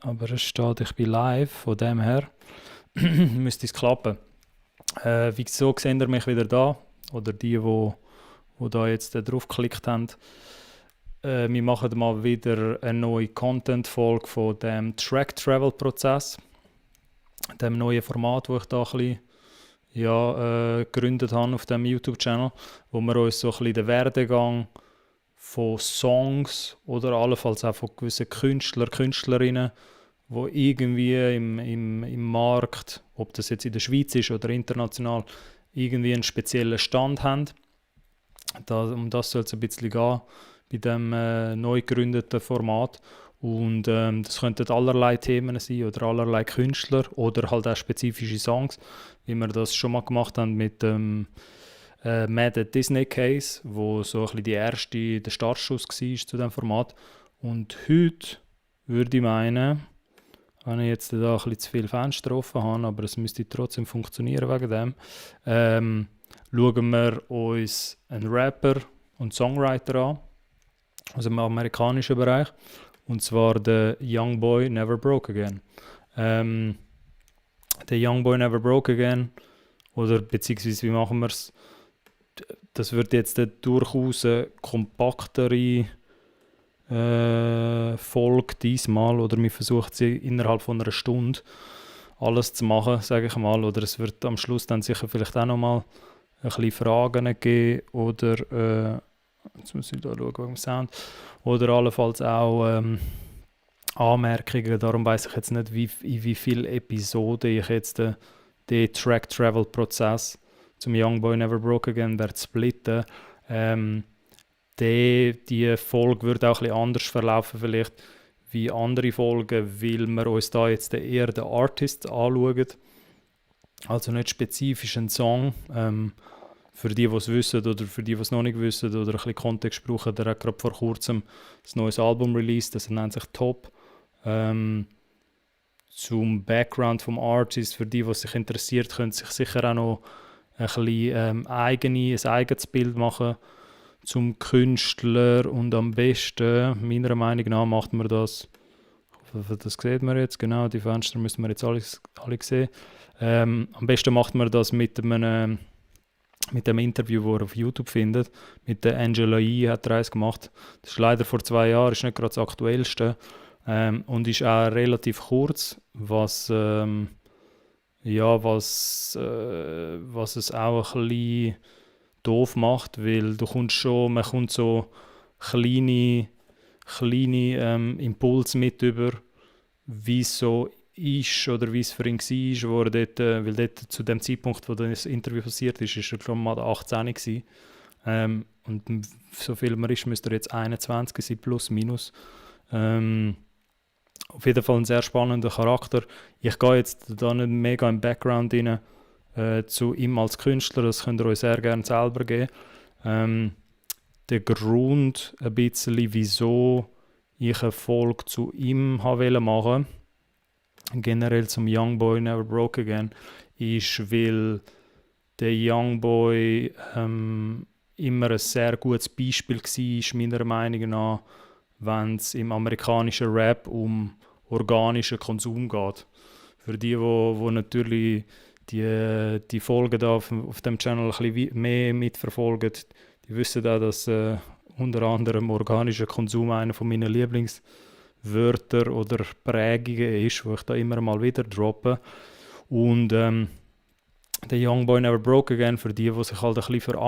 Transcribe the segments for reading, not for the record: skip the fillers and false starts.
aber es steht, ich bin live, von dem her müsste es klappen. Wieso seht ihr mich wieder da? Oder die da jetzt drauf geklickt haben. Wir machen mal wieder eine neue Content-Folge von dem Track-Travel-Prozess. Dem neuen Format, das ich da ein bisschen gegründet habe auf dem YouTube-Channel, wo wir uns so ein bisschen den Werdegang von Songs oder allenfalls auch von gewissen Künstlern, Künstlerinnen, die irgendwie im Markt, ob das jetzt in der Schweiz ist oder international, irgendwie einen speziellen Stand haben. Um das soll es ein bisschen gehen bei diesem neu gegründeten Format. Und das könnten allerlei Themen sein oder allerlei Künstler oder halt auch spezifische Songs, wie wir das schon mal gemacht haben mit dem Mad at Disney Case, wo so ein bisschen der Startschuss war zu diesem Format. Und heute würde ich meinen, wenn ich jetzt da ein bisschen zu viele Fans getroffen habe, aber es müsste trotzdem funktionieren wegen dem, schauen wir uns einen Rapper und Songwriter an, aus dem amerikanischen Bereich, und zwar der Young Boy Never Broke Again. Der Young Boy Never Broke Again, oder beziehungsweise wie machen wir es? Das wird jetzt durchaus eine kompaktere Folge diesmal, oder wir versuchen sie innerhalb von einer Stunde alles zu machen, sage ich mal, oder es wird am Schluss dann sicher vielleicht auch nochmal ein bisschen Fragen geben oder jetzt muss ich da schauen wegen dem Sound, oder allenfalls auch Anmerkungen. Darum weiss ich jetzt nicht, in wie viele Episoden ich jetzt den Track-Travel-Prozess zum Young Boy Never Broke Again werde splitten. Die Folge wird auch ein bisschen anders verlaufen vielleicht wie andere Folgen, weil wir uns da jetzt eher den Artist anschauen. Also nicht spezifisch einen Song. Für die es wissen oder für die es noch nicht wissen oder ein bisschen Kontext brauchen, der hat gerade vor kurzem ein neues Album released, das nennt sich Top. Zum Background vom Artist, für die sich interessiert, können sich sicher auch noch ein bisschen ein eigenes Bild machen zum Künstler, und am besten, meiner Meinung nach, macht man das, das sieht man jetzt, genau, die Fenster müssen wir jetzt alle sehen. Am besten macht man das mit dem Interview, das ihr auf YouTube findet. Mit der Angela Yee hat er eins gemacht. Das ist leider vor 2 Jahren, ist nicht gerade das aktuellste. Und ist auch relativ kurz, was es auch ein bisschen doof macht, weil man kommt so kleine Impulse mit über, wie es so ist oder wie es für ihn war, wo er dort, weil dort zu dem Zeitpunkt, wo das Interview passiert ist, er glaube mal 18 gewesen. Und so viel man ist, müsste er jetzt 21 sein, plus minus. Auf jeden Fall ein sehr spannender Charakter. Ich gehe jetzt da nicht mega im Background rein zu ihm als Künstler, das könnt ihr euch sehr gerne selber geben. Der Grund ein bisschen, wieso ich eine Folge zu ihm machen wollte, generell zum Young Boy Never Broke Again, ist, weil der Young Boy immer ein sehr gutes Beispiel war, meiner Meinung nach, wenn es im amerikanischen Rap um organischen Konsum geht. Für die natürlich die Folgen da auf dem Channel ein bisschen mehr mitverfolgen, die wissen auch, dass unter anderem organischer Konsum einer von meinen Lieblingswörter oder Prägungen ist, wo ich da immer mal wieder droppe. Und der Young Boy Never Broke Again, für die sich halt ein bisschen für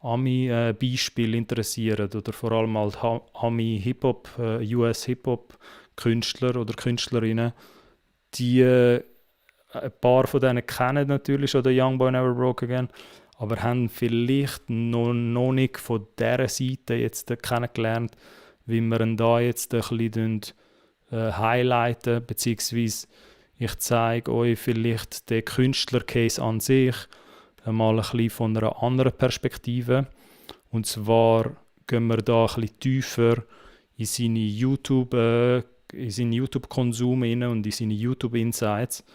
Ami-Beispiele interessieren oder vor allem halt Ami-Hip-Hop, US-Hip-Hop-Künstler oder Künstlerinnen, ein paar von denen kennen natürlich schon den Young Boy Never Broke Again, aber haben vielleicht noch nicht von dieser Seite jetzt kennengelernt, wie wir ihn da jetzt ein bisschen highlighten, beziehungsweise ich zeige euch vielleicht den Künstler-Case an sich mal ein bisschen von einer anderen Perspektive. Und zwar gehen wir da ein bisschen tiefer in seinen YouTube-Konsum rein und in seine YouTube-Insights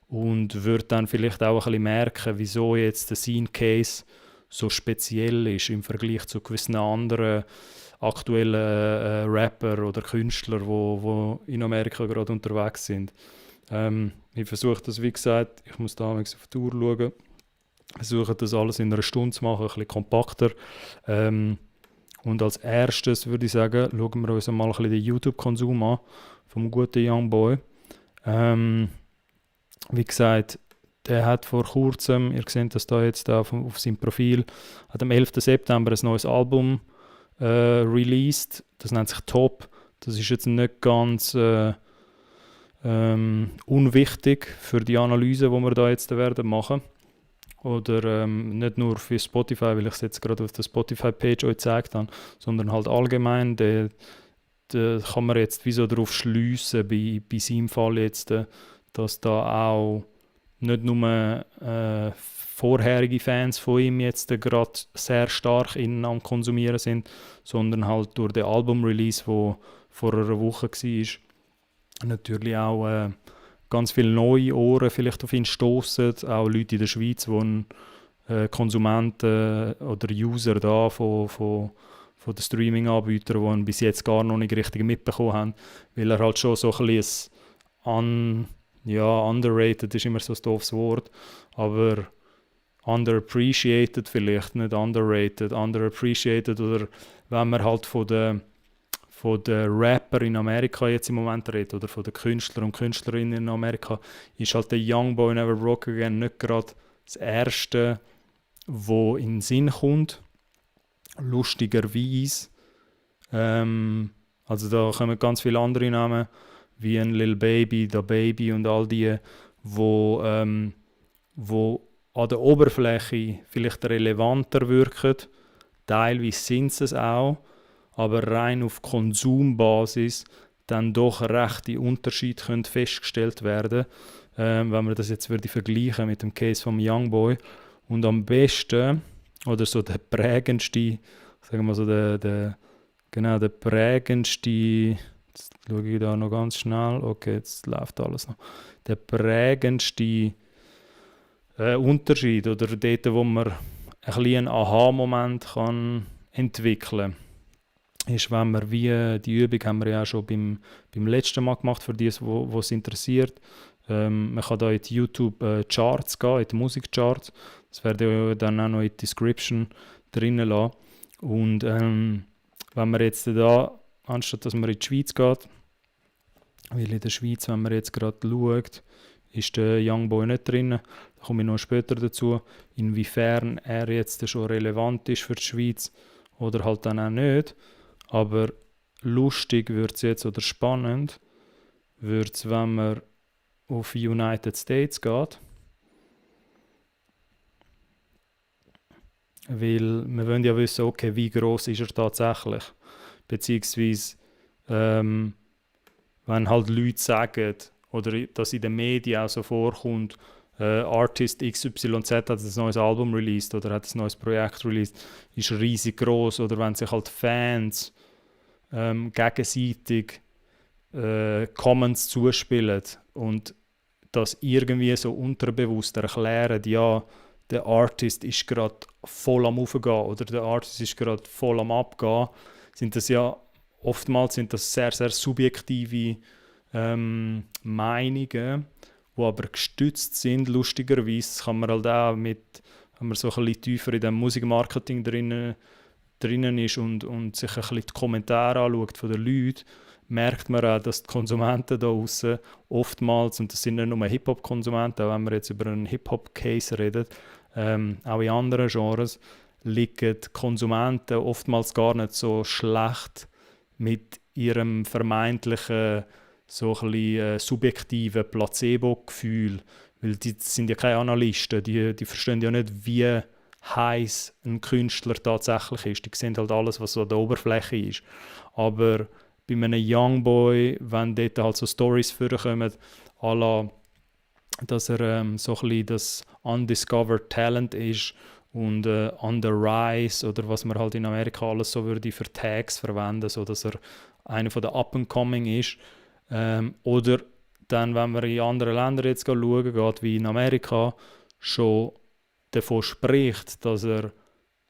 und würde dann vielleicht auch ein bisschen merken, wieso jetzt der Scene-Case so speziell ist im Vergleich zu gewissen anderen aktuellen Rapper oder Künstler, wo in Amerika gerade unterwegs sind. Ich versuche das, wie gesagt, ich muss da auf die Uhr schauen, versuche das alles in einer Stunde zu machen, ein bisschen kompakter. Und als erstes würde ich sagen, schauen wir uns mal ein bisschen den YouTube-Konsum an vom guten Youngboy. Wie gesagt, der hat vor kurzem, ihr seht das da jetzt auf seinem Profil, hat am 11. September ein neues Album released. Das nennt sich Top. Das ist jetzt nicht ganz unwichtig für die Analyse, die wir da jetzt werden machen. Oder nicht nur für Spotify, weil ich es jetzt gerade auf der Spotify-Page euch gezeigt habe, sondern halt allgemein. Da kann man jetzt wieso darauf schliessen, bei seinem Fall jetzt, dass da auch nicht nur vorherige Fans von ihm jetzt gerade sehr stark am Konsumieren sind, sondern halt durch den Album-Release, der vor einer Woche war, natürlich auch ganz viele neue Ohren vielleicht auf ihn stoßen, auch Leute in der Schweiz, die Konsumenten oder User da von den Streaming-Anbietern, die ihn bis jetzt gar noch nicht richtig mitbekommen haben, weil er halt schon so ein bisschen underrated ist immer so ein doofes Wort, aber underappreciated vielleicht, nicht underrated, underappreciated, oder wenn man halt von den Rapper in Amerika jetzt im Moment redet oder von den Künstlern und Künstlerinnen in Amerika, ist halt der Youngboy Never Broke Again nicht gerade das Erste, wo in den Sinn kommt. Lustigerweise. Also da kommen ganz viele andere Namen, wie ein Lil Baby, Da Baby und all die, wo an der Oberfläche vielleicht relevanter wirken. Teilweise sind sie es auch, aber rein auf Konsumbasis dann doch rechte Unterschiede können festgestellt werden, wenn man das jetzt würde vergleichen mit dem Case vom Youngboy. Und am besten, oder so der prägendste, sagen wir so der prägendste, jetzt schaue ich da noch ganz schnell, okay, jetzt läuft alles noch, der prägendste Unterschied oder dort, wo man ein bisschen einen Aha-Moment kann entwickeln kann, ist, wenn wir die Übung haben wir ja auch schon beim letzten Mal gemacht, für die, die es interessiert. Man kann da in die YouTube-Charts gehen, in die Musikcharts. Das werde ich dann auch noch in die Description drinnen lassen. Und wenn man jetzt da, anstatt dass man in die Schweiz geht, weil in der Schweiz, wenn man jetzt gerade schaut, ist der Youngboy nicht drin. Da komme ich noch später dazu, inwiefern er jetzt schon relevant ist für die Schweiz oder halt dann auch nicht. Aber lustig wird es jetzt, oder spannend wird es, wenn man auf United States geht. Weil wir wollen ja wissen, okay, wie groß ist er tatsächlich. Beziehungsweise, wenn halt Leute sagen, oder dass in den Medien auch so vorkommt, Artist XYZ hat ein neues Album released oder hat ein neues Projekt released, ist riesig groß, oder wenn sich halt Fans gegenseitig Comments zuspielen und das irgendwie so unterbewusst erklären, ja, der Artist ist gerade voll am Aufgehen oder der Artist ist gerade voll am Abgehen, sind das ja oftmals sehr, sehr subjektive Meinungen, die aber gestützt sind. Lustigerweise kann man halt auch wenn man so ein bisschen tiefer in dem Musikmarketing drinnen ist und sich ein bisschen die Kommentare anschaut von den Leuten, merkt man auch, dass die Konsumenten da draussen oftmals, und das sind nicht nur Hip-Hop-Konsumenten, auch wenn wir jetzt über einen Hip-Hop-Case reden, auch in anderen Genres, liegen die Konsumenten oftmals gar nicht so schlecht mit ihrem vermeintlichen so ein bisschen subjektiven Placebo-Gefühl, weil die sind ja keine Analysten, die verstehen ja nicht, wie heiß ein Künstler tatsächlich ist. Die sehen halt alles, was so an der Oberfläche ist. Aber bei einem Youngboy, wenn dort halt so Storys vorkommen, à la, dass er so ein bisschen das undiscovered Talent ist und on the rise, oder was man halt in Amerika alles so würde für Tags verwenden, so dass er einer von der Up-and-Coming ist. Oder dann, wenn man in andere Länder jetzt schauen geht, wie in Amerika, schon davon spricht, dass er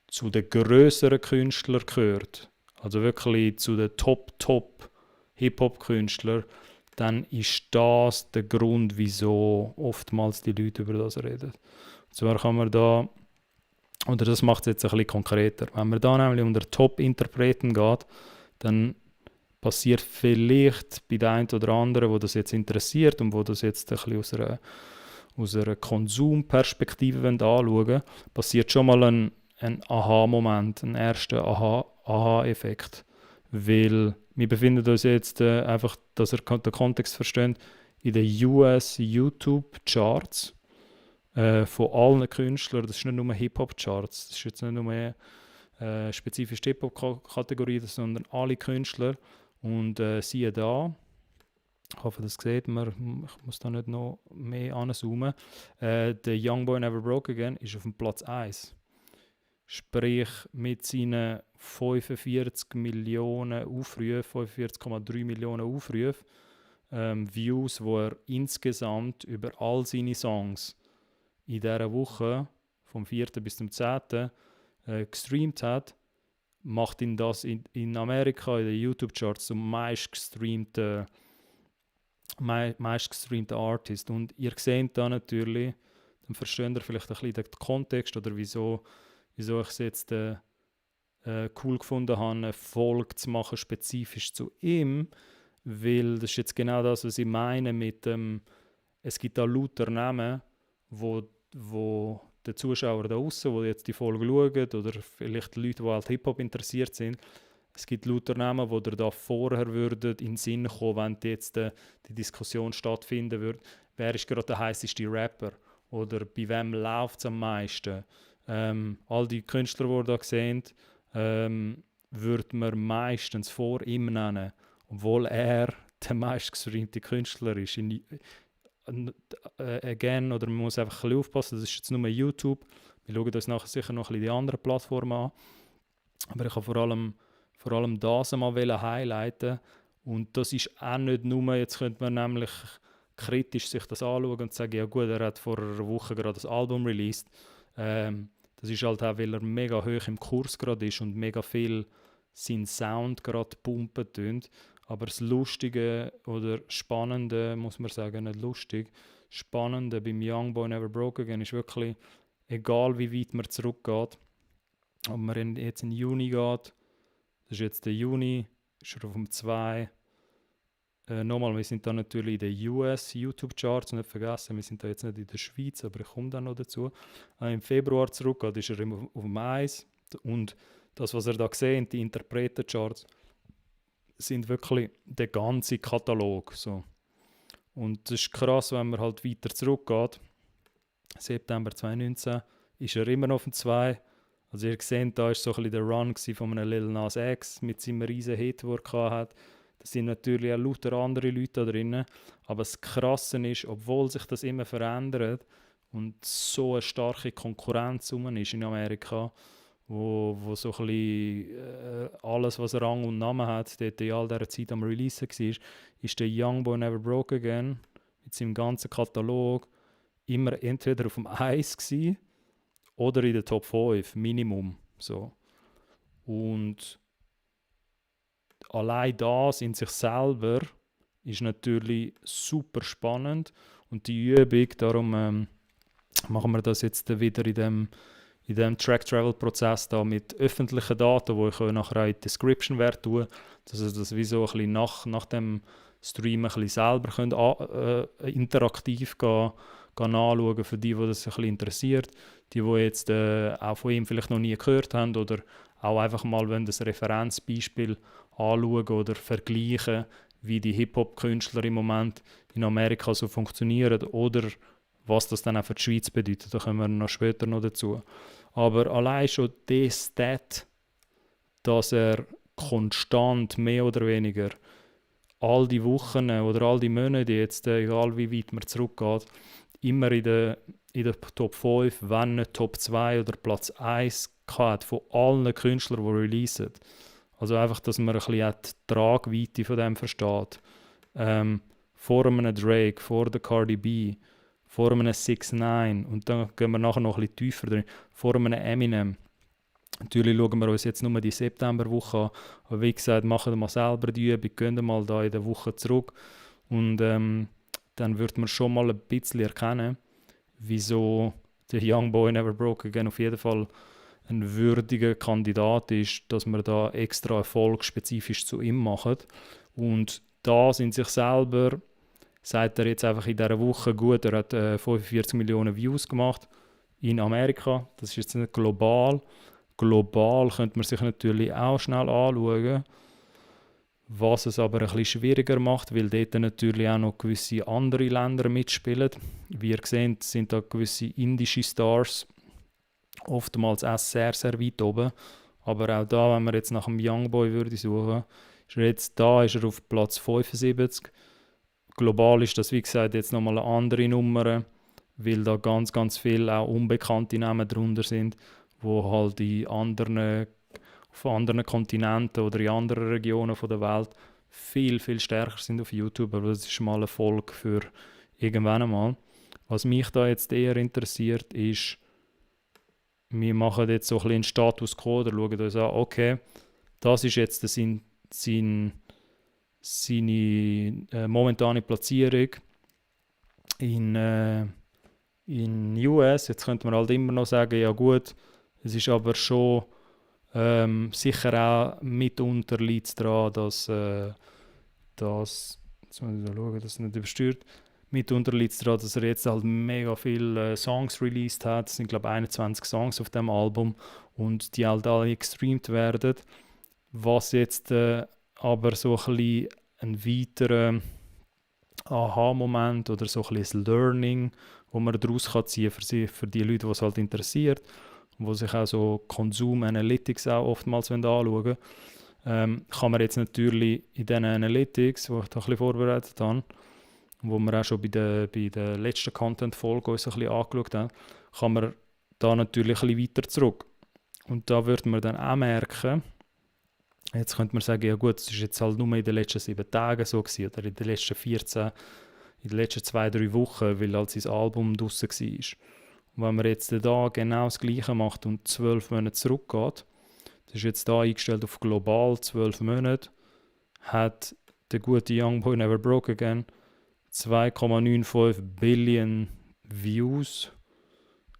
zu den grösseren Künstlern gehört. also wirklich zu den Top Hip-Hop-Künstlern, dann ist das der Grund, wieso oftmals die Leute über das reden. Und zwar kann man da, oder das macht es jetzt ein bisschen konkreter, wenn man da nämlich unter Top-Interpreten geht, dann passiert vielleicht bei den einen oder anderen, wo das jetzt interessiert und wo das jetzt ein bisschen aus einer Konsumperspektive anschauen wollen, passiert schon mal ein Aha-Moment, ein erster Aha-Effekt. Weil wir befinden uns jetzt einfach, dass ihr den Kontext versteht, in den US YouTube-Charts von allen Künstlern. Das ist nicht nur Hip-Hop-Charts, das ist jetzt nicht nur spezifisch die Hip-Hop-Kategorie, sondern alle Künstler. Und siehe da, ich hoffe, das sieht man, ich muss da nicht noch mehr anzoomen. Der Young Boy Never Broke Again ist auf dem Platz 1. Sprich, mit seinen 45 Millionen Aufrufen, 45,3 Millionen Aufrufe, Views, wo er insgesamt über all seine Songs in dieser Woche, vom 4. bis zum 10. Gestreamt hat, macht ihn das in Amerika, in den YouTube-Charts zum meistgestreamten Artist. Und ihr seht da natürlich, dann versteht ihr vielleicht ein bisschen den Kontext oder wieso ich es jetzt cool gefunden habe, eine Folge zu machen, spezifisch zu ihm, weil das ist jetzt genau das, was ich meine mit es gibt da lauter Namen, wo der Zuschauer da draussen, die jetzt die Folge schauen, oder vielleicht Leute, die halt Hip-Hop interessiert sind, es gibt lauter Namen, die dir da vorher würden in den Sinn kommen, wenn jetzt die Diskussion stattfinden würde. Wer ist gerade der heißeste Rapper? Oder bei wem läuft es am meisten? All die Künstler, die ihr da seht, würde man meistens vor ihm nennen, obwohl er der meistgestreamte Künstler ist. Again, oder man muss einfach ein bisschen aufpassen, das ist jetzt nur YouTube. Wir schauen uns nachher sicher noch ein bisschen die anderen Plattformen an. Aber ich habe vor allem das einmal highlighten. Und das ist auch nicht nur, jetzt könnte man nämlich kritisch sich das anschauen und sagen, ja gut, er hat vor einer Woche gerade das Album released. Das ist halt auch, weil er mega hoch im Kurs gerade ist und mega viel seinen Sound gerade pumpen tönt. Aber das Lustige oder Spannende, muss man sagen, nicht lustig, Spannende beim Young Boy Never Broke Again ist wirklich, egal wie weit man zurückgeht, ob man jetzt in Juni geht, das ist jetzt der Juni, ist er auf dem 2. Nochmal, wir sind da natürlich in den US YouTube-Charts, nicht vergessen, wir sind da jetzt nicht in der Schweiz, aber ich komme dann noch dazu. Im Februar zurückgeht, ist er immer auf dem 1. Und das, was ihr da seht, die Interpreten-Charts, sind wirklich der ganze Katalog. So. Und das ist krass, wenn man halt weiter zurückgeht. September 2019 ist er immer noch auf dem 2. Also ihr seht, da war so ein bisschen der Run von einem Lil Nas X mit seinem riesen Hit, den er hatte. Da sind natürlich auch lauter andere Leute da drin. Aber das Krasse ist, obwohl sich das immer verändert und so eine starke Konkurrenz ist in Amerika, wo so ein bisschen alles, was Rang und Namen hat, dort in all dieser Zeit am Releasen war, ist der Young Boy Never Broke Again mit seinem ganzen Katalog immer entweder auf dem 1 gewesen, oder in der Top 5, Minimum. So. Und allein das in sich selber ist natürlich super spannend. Und die Übung, darum machen wir das jetzt wieder in dem Track-Travel-Prozess da mit öffentlichen Daten, wo ich nachher auch in die Description tun, dass ihr das wie so ein bisschen nach dem Stream ein bisschen selber könnt, interaktiv gehen anschauen, für die das ein bisschen interessiert. Die jetzt auch von ihm vielleicht noch nie gehört haben oder auch einfach mal das Referenzbeispiel anschauen oder vergleichen, wie die Hip-Hop-Künstler im Moment in Amerika so funktionieren oder was das dann auch für die Schweiz bedeutet. Da kommen wir noch später noch dazu. Aber allein schon der Stat, dass er konstant, mehr oder weniger, all die Wochen oder all die Monate, jetzt, egal wie weit man zurückgeht, immer in der Top 5, wenn nicht Top 2 oder Platz 1 hat von allen Künstlern, die releasen. Also einfach, dass man ein bisschen die Tragweite von dem versteht. Vor einem Drake, vor der Cardi B, vor einem 6ix9ine und dann gehen wir nachher noch ein bisschen tiefer drin, vor einem Eminem, Natürlich schauen wir uns jetzt nur die Septemberwoche an. Aber wie gesagt, machen wir mal selber die Übung, gehen mal da in der Woche zurück. Und dann wird man schon mal ein bisschen erkennen, wieso der Young Boy Never Broke Again auf jeden Fall ein würdiger Kandidat ist, dass man da extra Erfolg spezifisch zu ihm macht. Und das in sich selber sagt er jetzt einfach in dieser Woche gut, er hat 45 Millionen Views gemacht in Amerika. Das ist jetzt nicht global. Global könnte man sich natürlich auch schnell anschauen, was es aber ein bisschen schwieriger macht, weil dort natürlich auch noch gewisse andere Länder mitspielen. Wie ihr seht, sind da gewisse indische Stars oftmals auch sehr, sehr weit oben. Aber auch da, wenn man jetzt nach einem Youngboy würde suchen, ist er auf Platz 75. Global ist das, wie gesagt, jetzt nochmal eine andere Nummer, weil da ganz, ganz viele auch unbekannte Namen drunter sind, wo halt auf anderen Kontinenten oder in anderen Regionen der Welt viel, viel stärker sind auf YouTube. Aber das ist mal ein Erfolg für irgendwann einmal. Was mich da jetzt eher interessiert, ist, wir machen jetzt so ein bisschen Status Quo oder schauen uns an, okay, das ist jetzt seine momentane Platzierung in US. Jetzt könnte man halt immer noch sagen, ja gut, es ist aber schon sicher auch mitunter liegt es daran, dass jetzt muss ich da schauen, dass es nicht übersteuert. Mitunter liegt es daran, dass er jetzt halt mega viele Songs released hat. Es sind, glaube ich, 21 Songs auf dem Album und die halt alle gestreamt werden. Was jetzt aber so ein bisschen ein weiterer Aha-Moment oder so ein bisschen das Learning, wo man daraus ziehen kann für die Leute, die es halt interessiert und die sich auch so Konsum-Analytics auch oftmals anschauen, kann man jetzt natürlich in diesen Analytics, die ich da ein bisschen vorbereitet habe, wo wir auch schon bei der letzten Content-Folge uns ein bisschen angeschaut haben, kann man da natürlich ein bisschen weiter zurück. Und da würde man dann auch merken, jetzt könnte man sagen, ja gut, es ist jetzt halt nur in den letzten 7 Tagen so gewesen, oder in den letzten 14, in den letzten 2-3 Wochen, weil halt sein Album draussen war. Und wenn man jetzt da genau das Gleiche macht und 12 Monate zurückgeht, das ist jetzt da eingestellt auf global 12 Monate, hat der gute Youngboy Never Broke Again 2,95 Billion Views,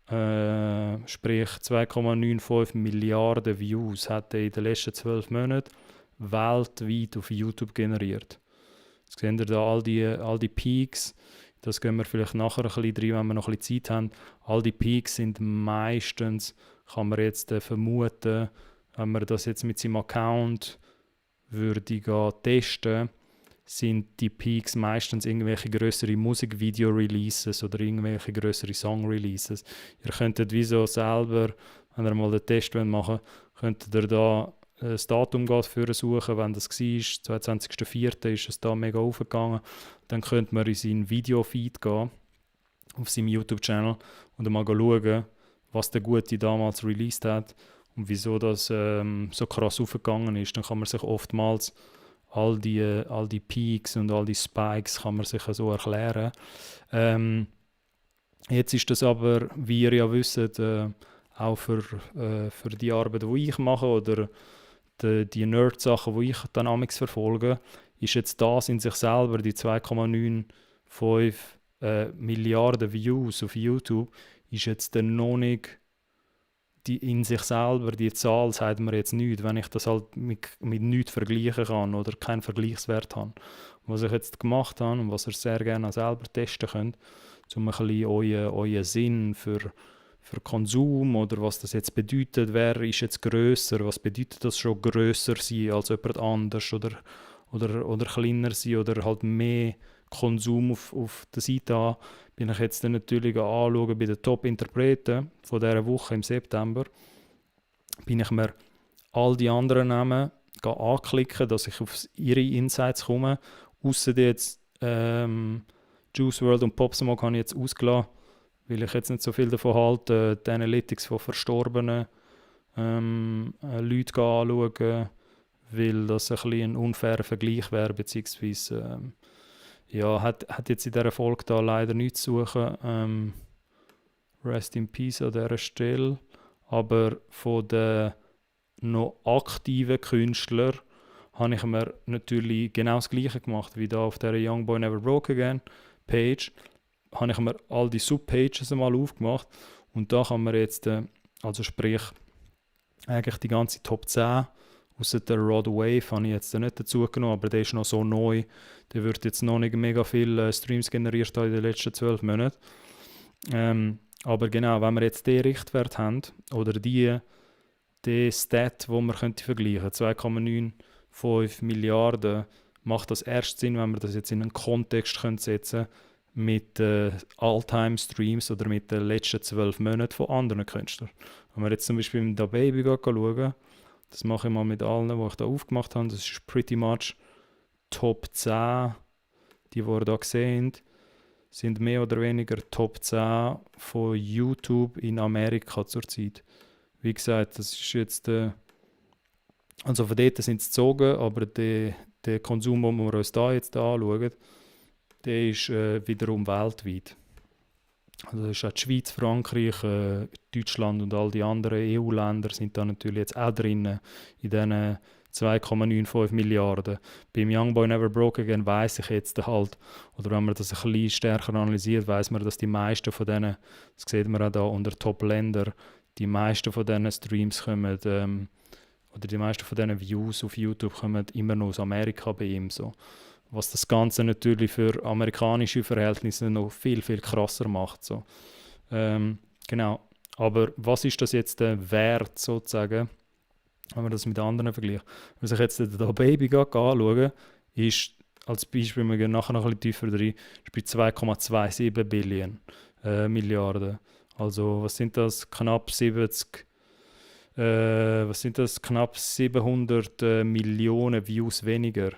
sprich 2,95 Milliarden Views hat er in den letzten 12 Monaten weltweit auf YouTube generiert. Jetzt seht ihr da all die Peaks, das gehen wir vielleicht nachher ein bisschen rein, wenn wir noch ein bisschen Zeit haben. All die Peaks sind meistens, kann man jetzt vermuten, wenn man das jetzt mit seinem Account würde testen, sind die Peaks meistens irgendwelche größere Musikvideo-Releases oder irgendwelche größere Song-Releases. Ihr könntet wie so selber, wenn ihr mal den Test machen wollt, könntet ihr da das Datum für suchen, wenn das war, 22.04. ist es da mega aufgegangen. Dann könnte man in seinen Video-Feed gehen, auf seinem YouTube-Channel und mal schauen, was der Gute damals released hat und wieso das so krass aufgegangen ist. Dann kann man sich oftmals all die Peaks und all die Spikes kann man sich so erklären. Jetzt ist das aber, wie ihr ja wisst, auch für die Arbeit, die ich mache oder die Nerd-Sachen, die ich dann amigs verfolge, ist jetzt das in sich selber, die 2,95 Milliarden Views auf YouTube, ist jetzt dann noch nicht die in sich selber, die Zahl sagt mir jetzt nichts, wenn ich das halt mit nichts vergleichen kann oder keinen Vergleichswert habe. Was ich jetzt gemacht habe und was ihr sehr gerne selber testen könnt, um ein bisschen euren Sinn für Konsum oder was das jetzt bedeutet, wer ist jetzt grösser, was bedeutet das schon grösser sein als jemand anders oder kleiner sein oder halt mehr Konsum auf der Seite haben, bin ich jetzt dann natürlich anschauen bei den Top-Interpreten von dieser Woche im September, bin ich mir all die anderen Namen anklicken, dass ich auf ihre Insights komme. Ausser jetzt Juice WRLD und Pop Smoke habe ich jetzt ausgelassen, weil ich jetzt nicht so viel davon halte, die Analytics von verstorbenen Leuten anschauen, weil das ein bisschen ein unfairer Vergleich wäre, beziehungsweise hat jetzt in dieser Folge da leider nichts zu suchen. Rest in Peace an dieser Stelle. Aber von den noch aktiven Künstlern habe ich mir natürlich genau das Gleiche gemacht, wie da auf der Young Boy Never Broke Again Page. Habe ich mir all die Subpages einmal aufgemacht und da kann man jetzt, also sprich, eigentlich die ganze Top 10, ausser der Rod Wave habe ich jetzt nicht dazu genommen, aber der ist noch so neu, der wird jetzt noch nicht mega viele Streams generiert in den letzten 12 Monaten. Aber genau, wenn wir jetzt den Richtwert haben, oder die Stat, wo man könnte vergleichen, 2,95 Milliarden, macht das erst Sinn, wenn wir das jetzt in einen Kontext setzen können mit All-Time-Streams oder mit den letzten 12 Monaten von anderen Künstlern. Wenn wir jetzt zum Beispiel mit DaBaby schauen, das mache ich mal mit allen, die ich da aufgemacht habe, das ist pretty much Top 10, die wir da sehen, sind mehr oder weniger Top 10 von YouTube in Amerika zurzeit. Wie gesagt, das ist jetzt, also von dort sind sie gezogen, aber der Konsum, den wir uns da jetzt anschauen, der ist wiederum weltweit. Also das ist auch die Schweiz, Frankreich, Deutschland und all die anderen EU-Länder sind da natürlich jetzt auch drin in diesen 2,95 Milliarden. Beim Young Boy Never Broke Again weiss ich jetzt halt, oder wenn man das ein bisschen stärker analysiert, weiss man, dass die meisten von denen, das sieht man auch da unter Top-Länder, die meisten von diesen Streams kommen, oder die meisten von diesen Views auf YouTube kommen immer noch aus Amerika bei ihm. So. Was das Ganze natürlich für amerikanische Verhältnisse noch viel, viel krasser macht. So. Genau. Aber was ist das jetzt der Wert sozusagen, wenn man das mit anderen vergleicht? Wenn sich jetzt da Baby anschauen, ist als Beispiel, wir gehen nachher noch ein bisschen tiefer rein, ist bei 2,27 Milliarden. Also was sind das? Knapp 700 Millionen Views weniger.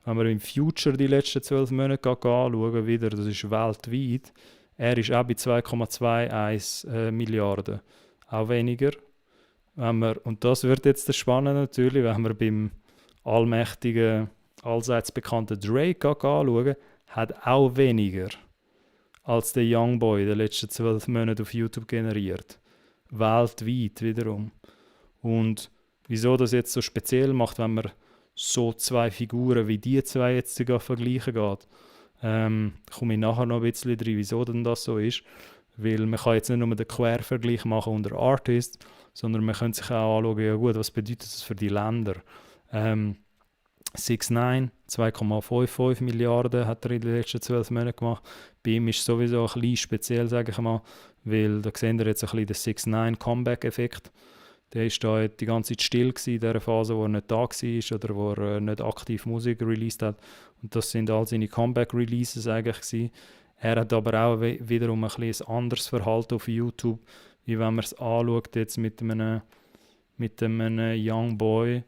Wenn wir im Future die letzten 12 Monate anschauen, wieder, das ist weltweit, er ist auch bei 2,21 Milliarden. Auch weniger. Und das wird jetzt das Spannende natürlich, wenn wir beim allmächtigen, allseits bekannten Drake anschauen, hat auch weniger als der Young Boy in den letzten 12 Monaten auf YouTube generiert. Weltweit wiederum. Und wieso das jetzt so speziell macht, wenn man so zwei Figuren wie die zwei jetzt sogar vergleichen geht, komme ich nachher noch ein bisschen drin, wieso denn das so ist. Weil man kann jetzt nicht nur den Quervergleich machen unter Artists, sondern man könnte sich auch anschauen, ja gut, was bedeutet das für die Länder. 6ix9ine, 2,55 Milliarden hat er in den letzten 12 Monaten gemacht. Bei ihm ist es sowieso ein bisschen speziell, sage ich mal, weil da sehen wir jetzt ein bisschen den 6ix9ine Comeback-Effekt. Der war da die ganze Zeit still gewesen, in dieser Phase, wo er nicht da war oder wo er nicht aktiv Musik released hat. Und das sind all seine Comeback-Releases eigentlich gewesen. Er hat aber auch wiederum ein bisschen ein anderes Verhalten auf YouTube, wie wenn man es anschaut jetzt mit einem Young Boy.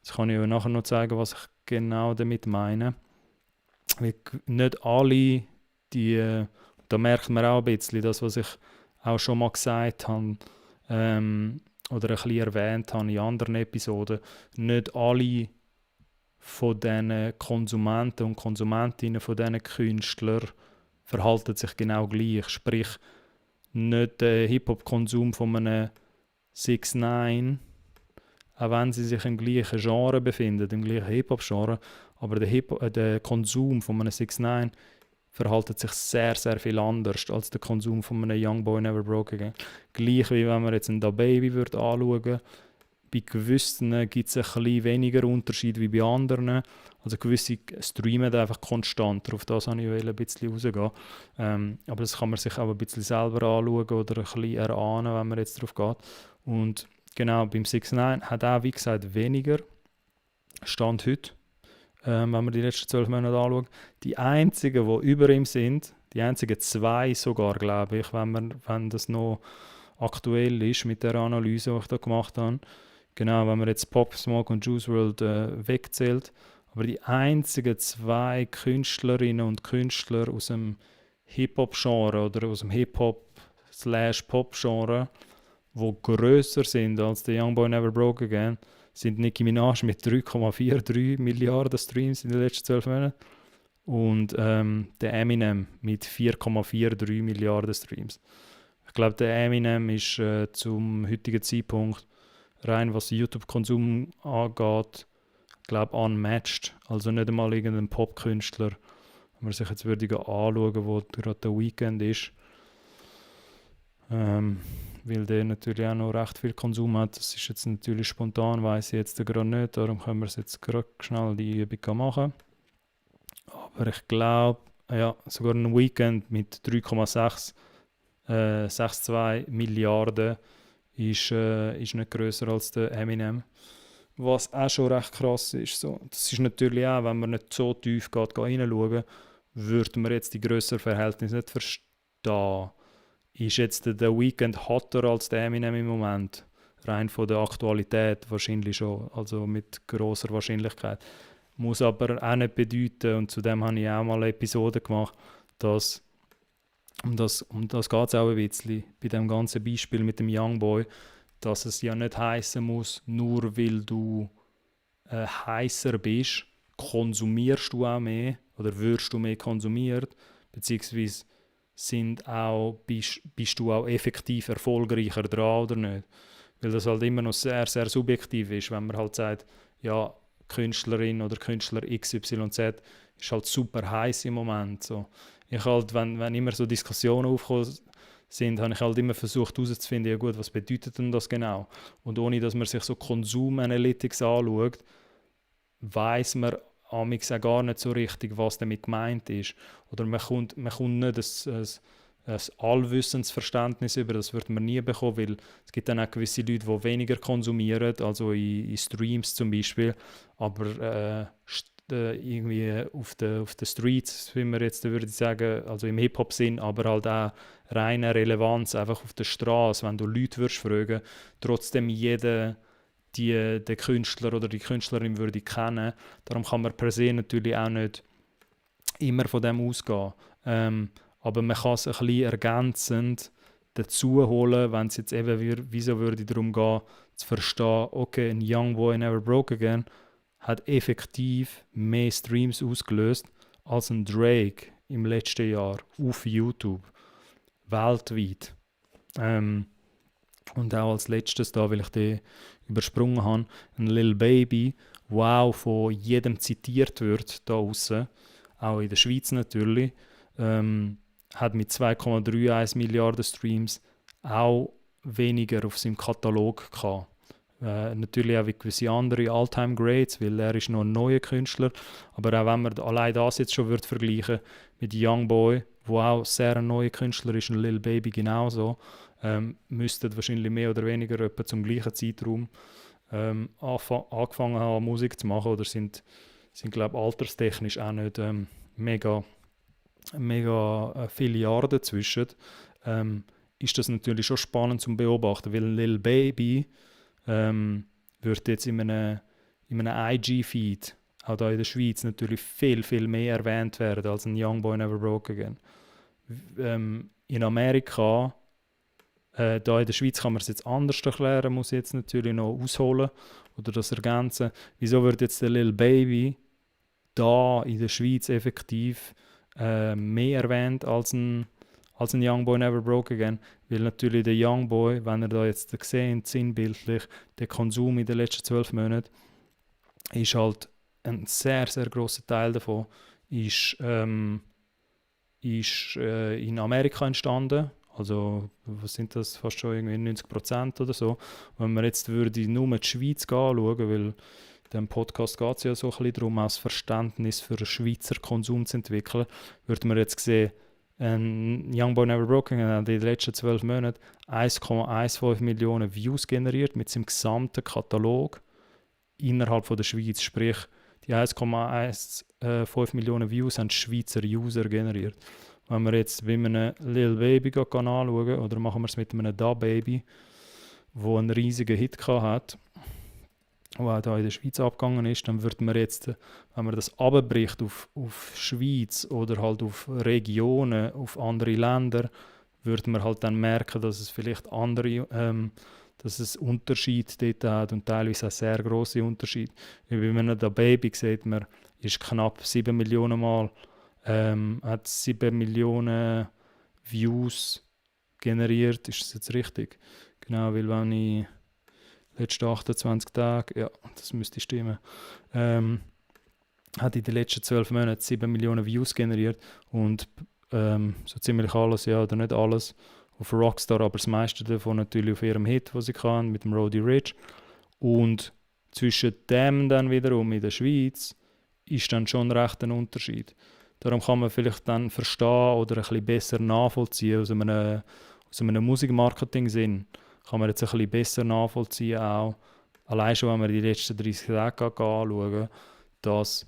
Das kann ich euch nachher noch zeigen, was ich genau damit meine. Weil nicht alle, da merkt man auch ein bisschen das, was ich auch schon mal gesagt habe, oder ein bisschen erwähnt habe in anderen Episoden, nicht alle von diesen Konsumenten und Konsumentinnen von diesen Künstlern verhalten sich genau gleich. Sprich, nicht der Hip-Hop-Konsum von einem 6ix9ine, auch wenn sie sich im gleichen Genre befinden, im gleichen Hip-Hop-Genre, aber der Konsum von einem 6ix9ine verhaltet sich sehr, sehr viel anders als der Konsum von einem Young Boy Never Broke Again. Gleich wie wenn man jetzt einen DaBaby anschauen würde. Bei gewissen gibt es ein bisschen weniger Unterschied wie bei anderen. Also gewisse streamen einfach konstanter. Auf das wollte ich ein bisschen rausgehen. Aber das kann man sich auch ein bisschen selber anschauen oder ein bisschen erahnen, wenn man jetzt drauf geht. Und genau, beim 6ix9ine hat auch, wie gesagt, weniger Stand heute. Wenn man die letzten 12 Monate anschaut. Die einzigen, die über ihm sind, die einzigen zwei sogar, glaube ich, wenn das noch aktuell ist mit der Analyse, die ich da gemacht habe. Genau, wenn man jetzt Pop Smoke und Juice WRLD wegzählt. Aber die einzigen zwei Künstlerinnen und Künstler aus dem Hip-Hop-Genre oder aus dem Hip-Hop/Pop-Genre, die grösser sind als der Young Boy Never Broke Again, sind Nicki Minaj mit 3,43 Milliarden Streams in den letzten 12 Monaten und der Eminem mit 4,43 Milliarden Streams. Ich glaube, der Eminem ist zum heutigen Zeitpunkt rein was YouTube-Konsum angeht, glaube unmatched. Also nicht einmal irgendein Popkünstler, wenn man sich jetzt würde anschauen, wo gerade der Weekend ist. Weil der natürlich auch noch recht viel Konsum hat. Das ist jetzt natürlich spontan, weiss ich jetzt gerade nicht, darum können wir es jetzt gerade schnell die Übung machen. Aber ich glaube, ja, sogar ein Weekend mit 3,62 Milliarden ist nicht grösser als der Eminem. Was auch schon recht krass ist. So. Das ist natürlich auch, wenn man nicht so tief reinschauen, würde man jetzt die grösseren Verhältnisse nicht verstehen. Ist jetzt der Weekend hotter als der Eminem im Moment? Rein von der Aktualität wahrscheinlich schon, also mit grosser Wahrscheinlichkeit. Muss aber auch nicht bedeuten, und zu dem habe ich auch mal eine Episode gemacht, dass um das geht es auch ein bisschen bei dem ganzen Beispiel mit dem Youngboy, dass es ja nicht heißen muss, nur weil du heißer bist, konsumierst du auch mehr oder wirst du mehr konsumiert, beziehungsweise bist du auch effektiv erfolgreicher dran oder nicht. Weil das halt immer noch sehr, sehr subjektiv ist, wenn man halt sagt, ja, Künstlerin oder Künstler XYZ ist halt super heiß im Moment. So. Ich halt, wenn immer so Diskussionen aufkommen sind, habe ich halt immer versucht herauszufinden, ja gut, was bedeutet denn das genau? Und ohne, dass man sich so Konsum-Analytics anschaut, weiss man amigs auch gar nicht so richtig, was damit gemeint ist. Oder man kommt nicht ein Allwissensverständnis über, das wird man nie bekommen, weil es gibt dann auch gewisse Leute, die weniger konsumieren, also in Streams zum Beispiel, aber irgendwie auf den Streets, wie man jetzt würde sagen, also im Hip-Hop-Sinn, aber halt auch reine Relevanz, einfach auf der Straße, wenn du Leute würdest fragen, trotzdem jeder den Künstler oder die Künstlerin würde kennen. Darum kann man per se natürlich auch nicht immer von dem ausgehen. Aber man kann es ein bisschen ergänzend dazu holen, wenn es jetzt eben wieso würde darum gehen, zu verstehen, okay, ein Young Boy Never Broke Again hat effektiv mehr Streams ausgelöst als ein Drake im letzten Jahr auf YouTube. Weltweit. Und auch als letztes da, weil ich den übersprungen habe, ein Lil Baby, der auch von jedem zitiert wird, da außen, auch in der Schweiz natürlich, hat mit 2,31 Milliarden Streams auch weniger auf seinem Katalog gehabt. Natürlich auch wie gewisse andere All-Time Greats, weil er ist noch ein neuer Künstler. Aber auch wenn man allein das jetzt schon vergleichen mit Youngboy, wo auch sehr ein neuer Künstler ist, und Lil Baby genauso, müssten wahrscheinlich mehr oder weniger etwa zum gleichen Zeitraum angefangen haben, Musik zu machen, oder sind glaube ich, alterstechnisch auch nicht mega viele Jahre dazwischen, ist das natürlich schon spannend zu beobachten, weil Lil Baby wird jetzt in einem IG-Feed, auch hier in der Schweiz, natürlich viel, viel mehr erwähnt werden als ein Young Boy Never Broke Again. In Amerika, hier in der Schweiz kann man es jetzt anders erklären, muss ich jetzt natürlich noch ausholen oder das ergänzen. Wieso wird jetzt der Lil Baby da in der Schweiz effektiv mehr erwähnt als ein Young Boy Never Broke Again? Weil natürlich der Young Boy, wenn ihr da jetzt seht, sinnbildlich, der Konsum in den letzten 12 Monaten, ist halt ein sehr, sehr grosser Teil davon, ist in Amerika entstanden. Also, was sind das? Fast schon irgendwie 90% oder so. Wenn man jetzt würde nur die Schweiz anschauen, weil in diesem Podcast geht es ja so ein bisschen darum, auch das Verständnis für den Schweizer Konsum zu entwickeln, würde man jetzt sehen, ein Young Boy Never Broken hat in den letzten 12 Monaten 1,15 Millionen Views generiert mit seinem gesamten Katalog innerhalb von der Schweiz. Sprich, die 1,15 Millionen Views haben Schweizer User generiert. Wenn wir jetzt bei einem Lil Baby anschauen, oder machen wir es mit einem Da Baby, der einen riesigen Hit hat, der auch hier in der Schweiz abgegangen ist, dann würde man jetzt, wenn man das abbricht auf Schweiz oder halt auf Regionen, auf andere Länder, würde man halt dann merken, dass es vielleicht andere, dass es Unterschiede dort hat und teilweise auch sehr grosse Unterschiede. Wie bei einem Da Baby sieht man, ist knapp 7 Millionen Mal, hat 7 Millionen Views generiert. Ist das jetzt richtig? Genau, weil wenn ich letzten 28 Tage, ja, das müsste stimmen, hat in den letzten 12 Monaten 7 Millionen Views generiert und so ziemlich alles, ja, oder nicht alles, auf Rockstar, aber das meiste davon natürlich auf ihrem Hit, den sie kann, mit dem Roddy Ricch. Und zwischen dem dann wiederum in der Schweiz ist dann schon recht ein Unterschied. Darum kann man vielleicht dann verstehen oder ein bisschen besser nachvollziehen aus einem Musikmarketing-Sinn. Kann man jetzt ein bisschen besser nachvollziehen auch, allein schon, wenn wir die letzten 30 Tage anschauen, dass,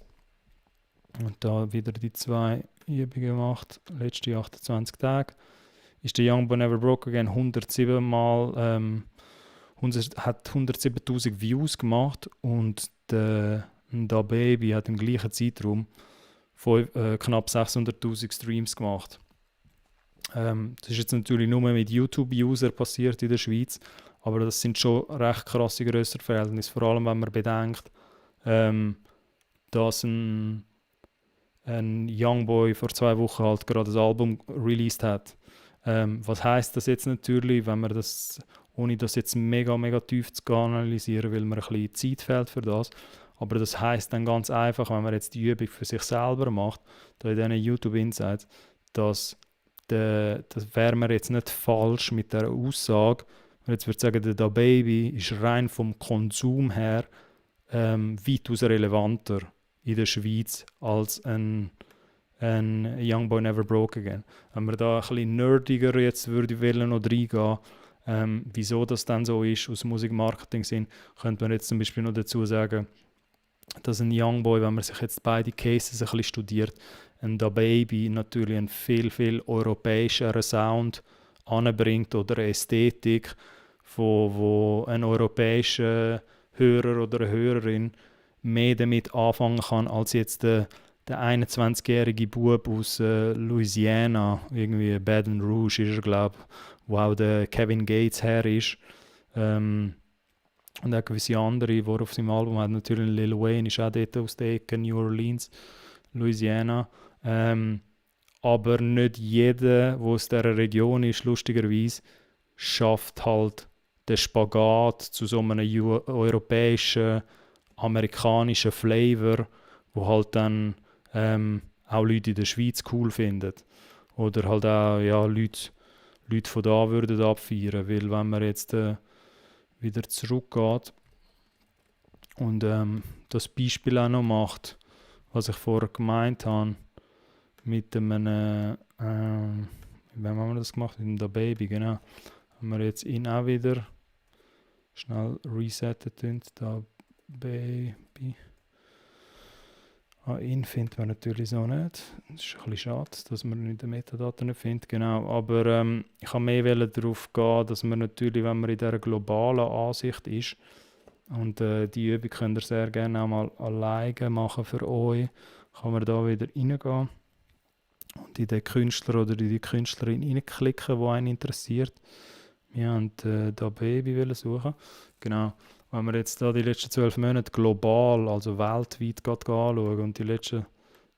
und da wieder die 2 Übungen macht, letzte 28 Tage, ist der Young Boy Never Broke Again 107 Mal, hat 107'000 Views gemacht und der Da Baby hat im gleichen Zeitraum knapp 600'000 Streams gemacht. Das ist jetzt natürlich nur mit YouTube-User passiert in der Schweiz, aber das sind schon recht krasse Grösserverhältnisse, vor allem wenn man bedenkt, dass ein Youngboy vor 2 Wochen halt gerade ein Album released hat. Was heisst das jetzt natürlich, wenn man das, ohne das jetzt mega, mega tief zu analysieren, weil man ein bisschen Zeit fehlt für das, aber das heisst dann ganz einfach, wenn man jetzt die Übung für sich selber macht, da in diesen YouTube Insights, das wäre man jetzt nicht falsch mit der Aussage, wenn jetzt würde sagen, der Da Baby ist rein vom Konsum her weitaus relevanter in der Schweiz als ein Young Boy Never Broke Again. Wenn man da ein bisschen nerdiger jetzt würde wollen oder reingehen, wieso das dann so ist, aus Musikmarketing-Sinn, könnte man jetzt zum Beispiel noch dazu sagen, dass ein Young Boy, wenn man sich jetzt beide Cases ein bisschen studiert, ein Da Baby natürlich einen viel, viel europäischeren Sound anbringt oder eine Ästhetik, wo ein europäischer Hörer oder eine Hörerin mehr damit anfangen kann, als jetzt der 21-jährige Bub aus Louisiana, irgendwie Baton Rouge ist er, glaube ich, wo auch der Kevin Gates her ist. Und auch gewisse andere, die er auf seinem Album hat. Natürlich Lil Wayne ist auch dort aus der Ecke, New Orleans, Louisiana. Aber nicht jeder, der aus dieser Region ist, lustigerweise, schafft halt den Spagat zu so einem europäischen, amerikanischen Flavor, wo halt dann auch Leute in der Schweiz cool finden. Oder halt auch ja, Leute von da würden abfeiern. Weil wenn man jetzt wieder zurückgeht und das Beispiel auch noch macht, was ich vorher gemeint habe, mit einem, wie haben wir das gemacht? Mit dem Da Baby, genau. Haben wir jetzt ihn auch wieder schnell resetten, Da Baby. Ihn findet man natürlich so nicht. Das ist ein bisschen schade, dass man in den Metadaten nicht findet. Genau. Aber ich kann mehr darauf gehen, dass man natürlich, wenn man in dieser globalen Ansicht ist, und die Übung könnt ihr sehr gerne auch mal alleine machen für euch, kann man da wieder reingehen und in den Künstler oder in die Künstlerin reinklicken, die einen interessiert. Wir haben Da Baby suchen. Genau. Wenn wir jetzt da die letzten 12 Monate global, also weltweit anschauen und die letzten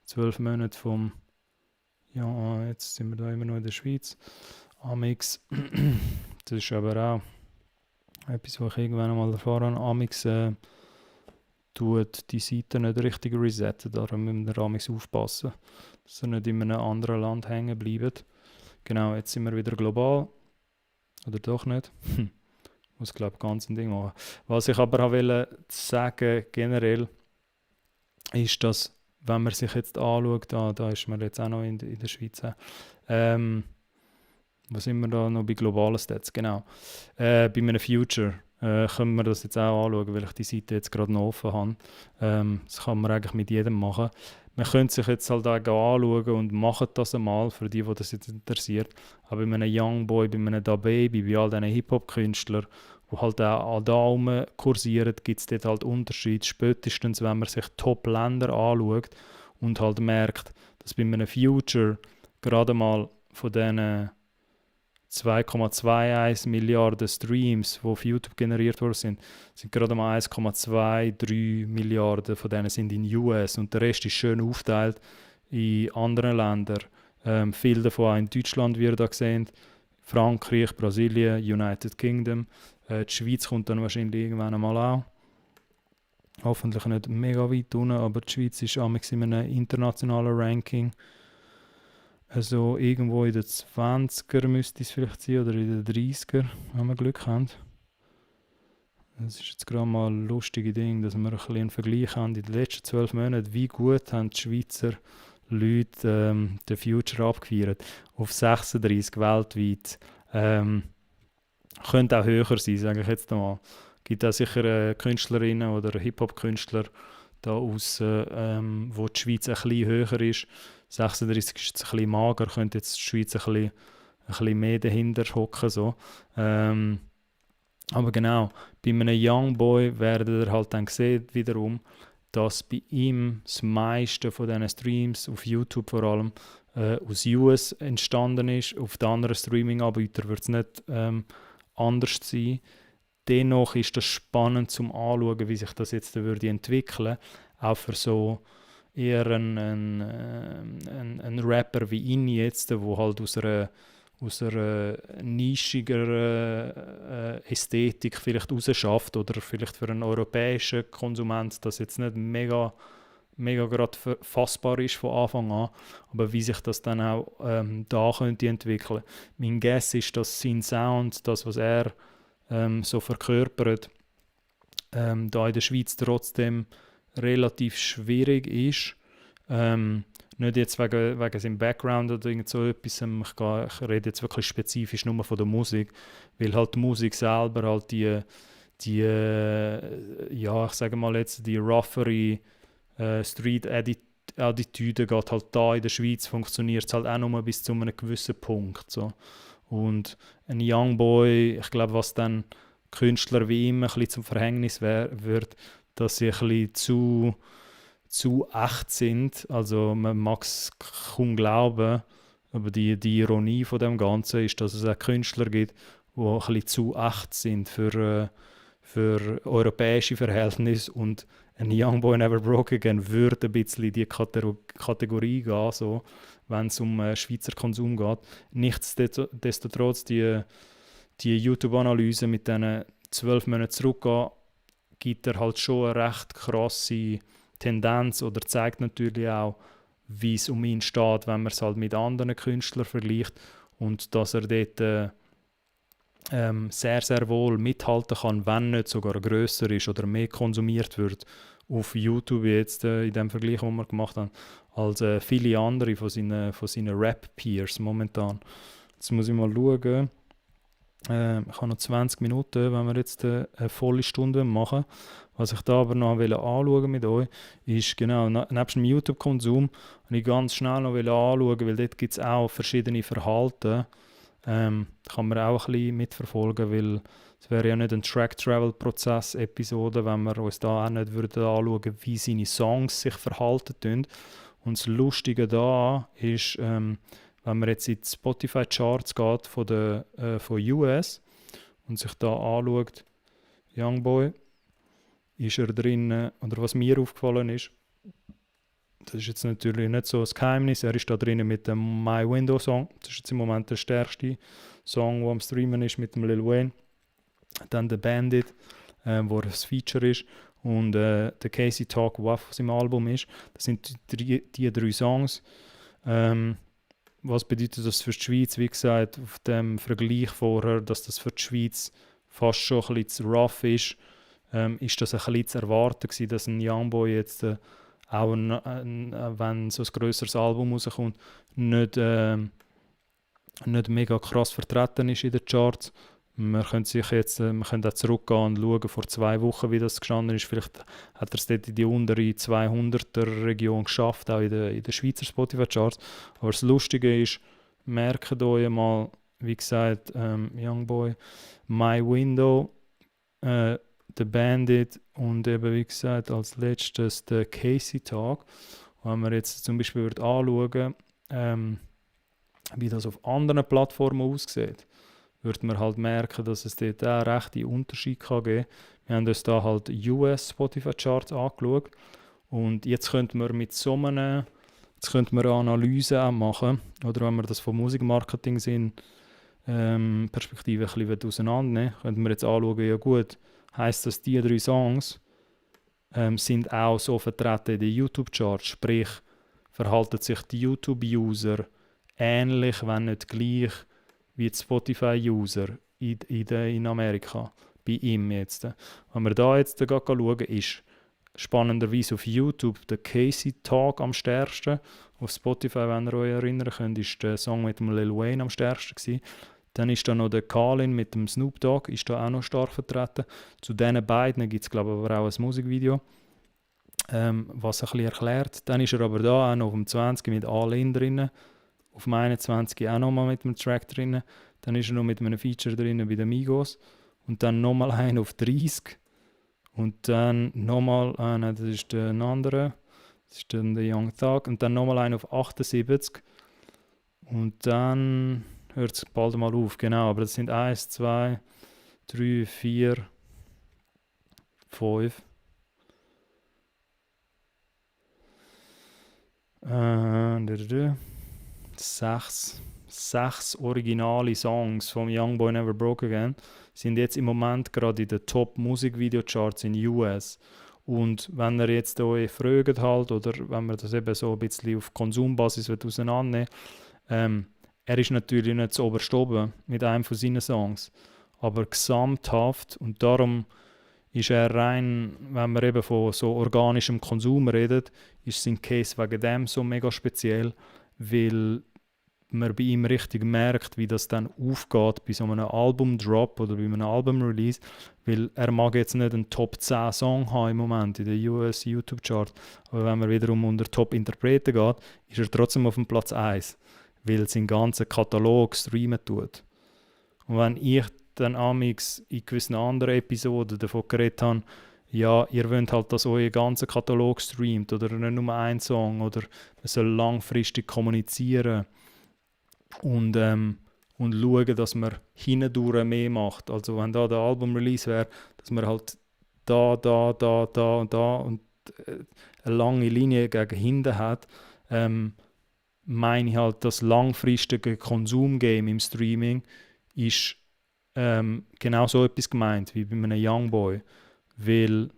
12 Monate vom, ja, jetzt sind wir da immer noch in der Schweiz, Amix, das ist aber auch etwas, was ich irgendwann mal erfahren habe, Amix tut die Seite nicht richtig resetten, darum müssen wir Amix aufpassen, dass er nicht in einem anderen Land hängen bleibt. Genau, jetzt sind wir wieder global, oder doch nicht? Muss, glaube ich, ganz ein Ding machen. Was ich aber auch wollte sagen, generell, ist, dass, wenn man sich jetzt anschaut, da ist man jetzt auch noch in der Schweiz, wo sind wir da noch bei globalen Stats? Genau. Bei einem Future können wir das jetzt auch anschauen, weil ich die Seite jetzt gerade noch offen habe. Das kann man eigentlich mit jedem machen. Man könnte sich jetzt halt auch anschauen und macht das einmal, für die das jetzt interessiert. Aber bei einem Young Boy, bei einem Da Baby, bei all diesen Hip-Hop-Künstlern, die halt auch da rum kursieren, gibt es dort halt Unterschiede. Spätestens, wenn man sich Top-Länder anschaut und halt merkt, dass bei einem Future gerade mal von diesen 2,21 Milliarden Streams, die auf YouTube generiert worden sind gerade mal 1,23 Milliarden von denen sind in US und der Rest ist schön aufgeteilt in andere Länder. Viele davon auch in Deutschland, wie ihr da seht, Frankreich, Brasilien, United Kingdom, Die Schweiz kommt dann wahrscheinlich irgendwann einmal auch. Hoffentlich nicht mega weit unten, aber die Schweiz ist amigs in einem internationalen Ranking. Also irgendwo in den 20er müsste es vielleicht sein, oder in den 30er, wenn wir Glück haben. Das ist jetzt gerade mal ein lustiges Ding, dass wir ein bisschen einen Vergleich haben. In den letzten 12 Monaten, wie gut haben die Schweizer Leute den Future abgefeiert. Auf 36 weltweit. Könnte auch höher sein, sage ich jetzt mal. Es gibt auch sicher Künstlerinnen oder Hip-Hop-Künstler da aussen, wo die Schweiz ein bisschen höher ist. 36 ist jetzt ein bisschen mager, könnte jetzt die Schweiz ein bisschen mehr dahinter hocken. So. Aber genau, bei einem Youngboy werdet ihr halt dann sehen, wiederum, dass bei ihm das meiste von diesen Streams, auf YouTube vor allem, aus US entstanden ist. Auf den anderen Streaming-Anbietern wird es nicht anders sein. Dennoch ist das spannend zum Anschauen, wie sich das jetzt würde entwickeln. Auch für so eher einen Rapper wie ihn jetzt, der halt aus einer nischiger Ästhetik vielleicht rausschafft oder vielleicht für einen europäischen Konsument das jetzt nicht mega gerade fassbar ist von Anfang an, aber wie sich das dann auch da könnte entwickeln. Mein Guess ist, dass sein Sound, das was er so verkörpert, da in der Schweiz trotzdem relativ schwierig ist. Nicht jetzt wegen seinem Background oder irgend so etwas, ich rede jetzt wirklich spezifisch nur von der Musik, weil halt die Musik selber halt die ja, ich sage mal jetzt, die roughere Street-Attitüde geht halt da in der Schweiz, funktioniert es halt auch nur bis zu einem gewissen Punkt. So. Und ein Youngboy, ich glaube, was dann Künstler wie immer ein bisschen zum Verhängnis wird, dass sie ein bisschen zu echt sind. Also man mag es kaum glauben, aber die Ironie von dem Ganzen ist, dass es auch Künstler gibt, die ein bisschen zu echt sind für europäische Verhältnisse, und ein Youngboy Never Broke Again würde ein bisschen in die Kategorie gehen, so, wenn es um Schweizer Konsum geht. Nichtsdestotrotz, die YouTube-Analyse mit diesen 12 Monaten zurückgehen, gibt er halt schon eine recht krasse Tendenz oder zeigt natürlich auch, wie es um ihn steht, wenn man es halt mit anderen Künstlern vergleicht, und dass er dort sehr, sehr wohl mithalten kann, wenn nicht sogar grösser ist oder mehr konsumiert wird auf YouTube jetzt in dem Vergleich, den wir gemacht haben, als viele andere von seinen Rap-Peers momentan. Jetzt muss ich mal schauen. Ich habe noch 20 Minuten, wenn wir jetzt eine volle Stunde machen. Was ich da aber noch anschauen mit euch, ist genau, nebst dem YouTube-Konsum habe ich ganz schnell noch anschauen, weil dort gibt es auch verschiedene Verhalten. Kann man auch ein bisschen mitverfolgen, weil es wäre ja nicht ein Track-Travel-Prozess-Episode, wenn wir uns da auch nicht würden anschauen, wie seine Songs sich verhalten. Und das Lustige da ist, wenn man jetzt in die Spotify-Charts geht von US und sich da anschaut, Youngboy, ist er drin, oder was mir aufgefallen ist, das ist jetzt natürlich nicht so ein Geheimnis, er ist da drin mit dem My Window Song, das ist jetzt im Moment der stärkste Song, der am Streamen ist mit dem Lil Wayne. Dann The Bandit, wo ein Feature ist, und der Casey Talk, der auf seinem Album ist. Das sind die 3 Songs. Was bedeutet das für die Schweiz? Wie gesagt, auf dem Vergleich vorher, dass das für die Schweiz fast schon ein bisschen zu rough ist, ist das ein bisschen zu erwarten gewesen, dass ein Youngboy jetzt auch wenn so ein grösseres Album rauskommt, nicht mega krass vertreten ist in den Charts. Wir können auch zurückgehen und schauen, vor 2 Wochen, wie das gestanden ist. Vielleicht hat er es dort in die untere 200er-Region geschafft, auch in den Schweizer Spotify-Charts. Aber das Lustige ist, merkt euch mal, wie gesagt, Youngboy, My Window, The Bandit und eben, wie gesagt, als letztes der Casey Talk. Wenn wir jetzt zum Beispiel anschauen, wie das auf anderen Plattformen aussieht, würde man halt merken, dass es dort auch rechte Unterschiede kann geben. Wir haben uns da halt US Spotify Charts angeschaut, und jetzt könnte man mit so eine Analyse auch machen, oder wenn wir das vom Musikmarketing sind, Perspektive ein bisschen auseinandernehmen, könnten wir jetzt anschauen, ja gut, heisst das, die 3 Songs sind auch so vertreten in den YouTube-Charts, sprich, verhalten sich die YouTube-User ähnlich, wenn nicht gleich, wie die Spotify-User in Amerika, bei ihm jetzt. Wenn wir da jetzt schauen, ist spannenderweise auf YouTube der Casey Talk am stärksten. Auf Spotify, wenn ihr euch erinnern könnt, ist der Song mit dem Lil Wayne am stärksten gewesen. Dann ist da noch der Kalin mit dem Snoop Dogg, ist da auch noch stark vertreten. Zu diesen beiden gibt es, glaube ich, aber auch ein Musikvideo, was ein bisschen erklärt. Dann ist er aber da auch noch auf dem 20 mit All In drin, auf dem 21 auch nochmal mit einem Track drin. Dann ist er noch mit einem Feature drin bei den Migos. Und dann nochmal einen auf 30. Und dann nochmal einen, das ist der andere, das ist dann der Young Thug. Und dann nochmal einen auf 78. Und dann hört es bald mal auf, genau. Aber das sind 1, 2, 3, 4, 5. 6 originale Songs vom Young Boy Never Broke Again sind jetzt im Moment gerade in den Top-Musik-Video-Charts in US. Und wenn ihr jetzt euch fragt halt, oder wenn man das eben so ein bisschen auf Konsumbasis auseinandernehmen er ist natürlich nicht so oberst oben mit einem von seinen Songs, aber gesamthaft, und darum ist er rein, wenn man eben von so organischem Konsum redet, ist sein Case wegen dem so mega speziell, weil man bei ihm richtig merkt, wie das dann aufgeht bei so einem Album-Drop oder bei einem Album-Release, weil er mag jetzt nicht einen Top-10-Song haben im Moment in den US YouTube-Chart, aber wenn man wiederum unter Top-Interpreten geht, ist er trotzdem auf dem Platz 1, weil sein ganzen Katalog streamen tut. Und wenn ich dann amix in gewissen anderen Episoden davon geredet habe, ja, ihr wollt halt, dass euer ganzer Katalog streamt oder nicht nur ein Song oder man soll langfristig kommunizieren und schauen, dass man hindurch mehr macht. Also wenn da der Album-Release wäre, dass man halt da und eine lange Linie gegen hinten hat, meine ich halt, das langfristige Konsumgame im Streaming ist genau so etwas gemeint wie bei einem Youngboy, weil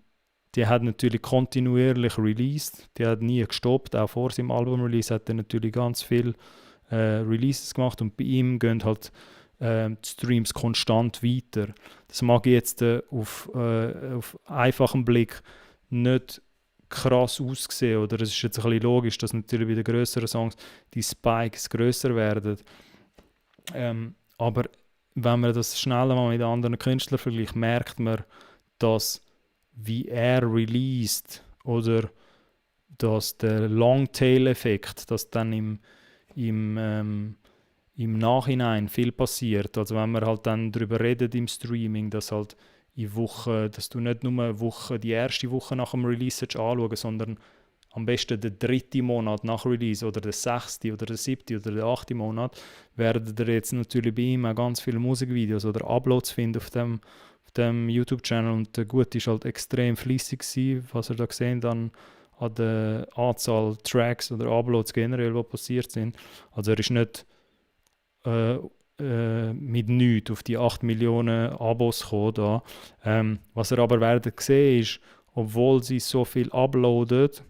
die hat natürlich kontinuierlich released, die hat nie gestoppt, auch vor seinem Album-Release hat er natürlich ganz viel Releases gemacht und bei ihm gehen halt die Streams konstant weiter. Das mag jetzt auf einfachen Blick nicht krass aussehen, oder es ist jetzt ein bisschen logisch, dass natürlich bei den grösseren Songs die Spikes grösser werden. Aber wenn man das schneller mal mit anderen Künstlern vergleicht, merkt man, dass wie er released oder dass der Longtail-Effekt, dass dann im Nachhinein viel passiert. Also wenn man halt dann darüber redet im Streaming, dass halt dass du nicht nur die erste Woche nach dem Release anschauen, sondern am besten den 3. Monat nach Release oder den 6. oder den 7. oder den 8. Monat, werdet ihr jetzt natürlich bei ihm auch ganz viele Musikvideos oder Uploads finden auf dem YouTube-Channel. Und der Gute war halt extrem fleissig gewesen, was ihr da gesehen dann an der Anzahl Tracks oder Uploads generell, die passiert sind. Also er ist nicht mit nichts auf die 8 Millionen Abos gekommen. Da. Was ihr aber werdet sehen ist, obwohl sie so viel uploadet,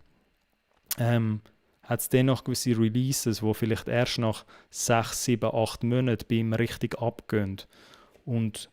hat es dennoch gewisse Releases, die vielleicht erst nach 6, 7, 8 Monaten bei ihm richtig abgehen. Und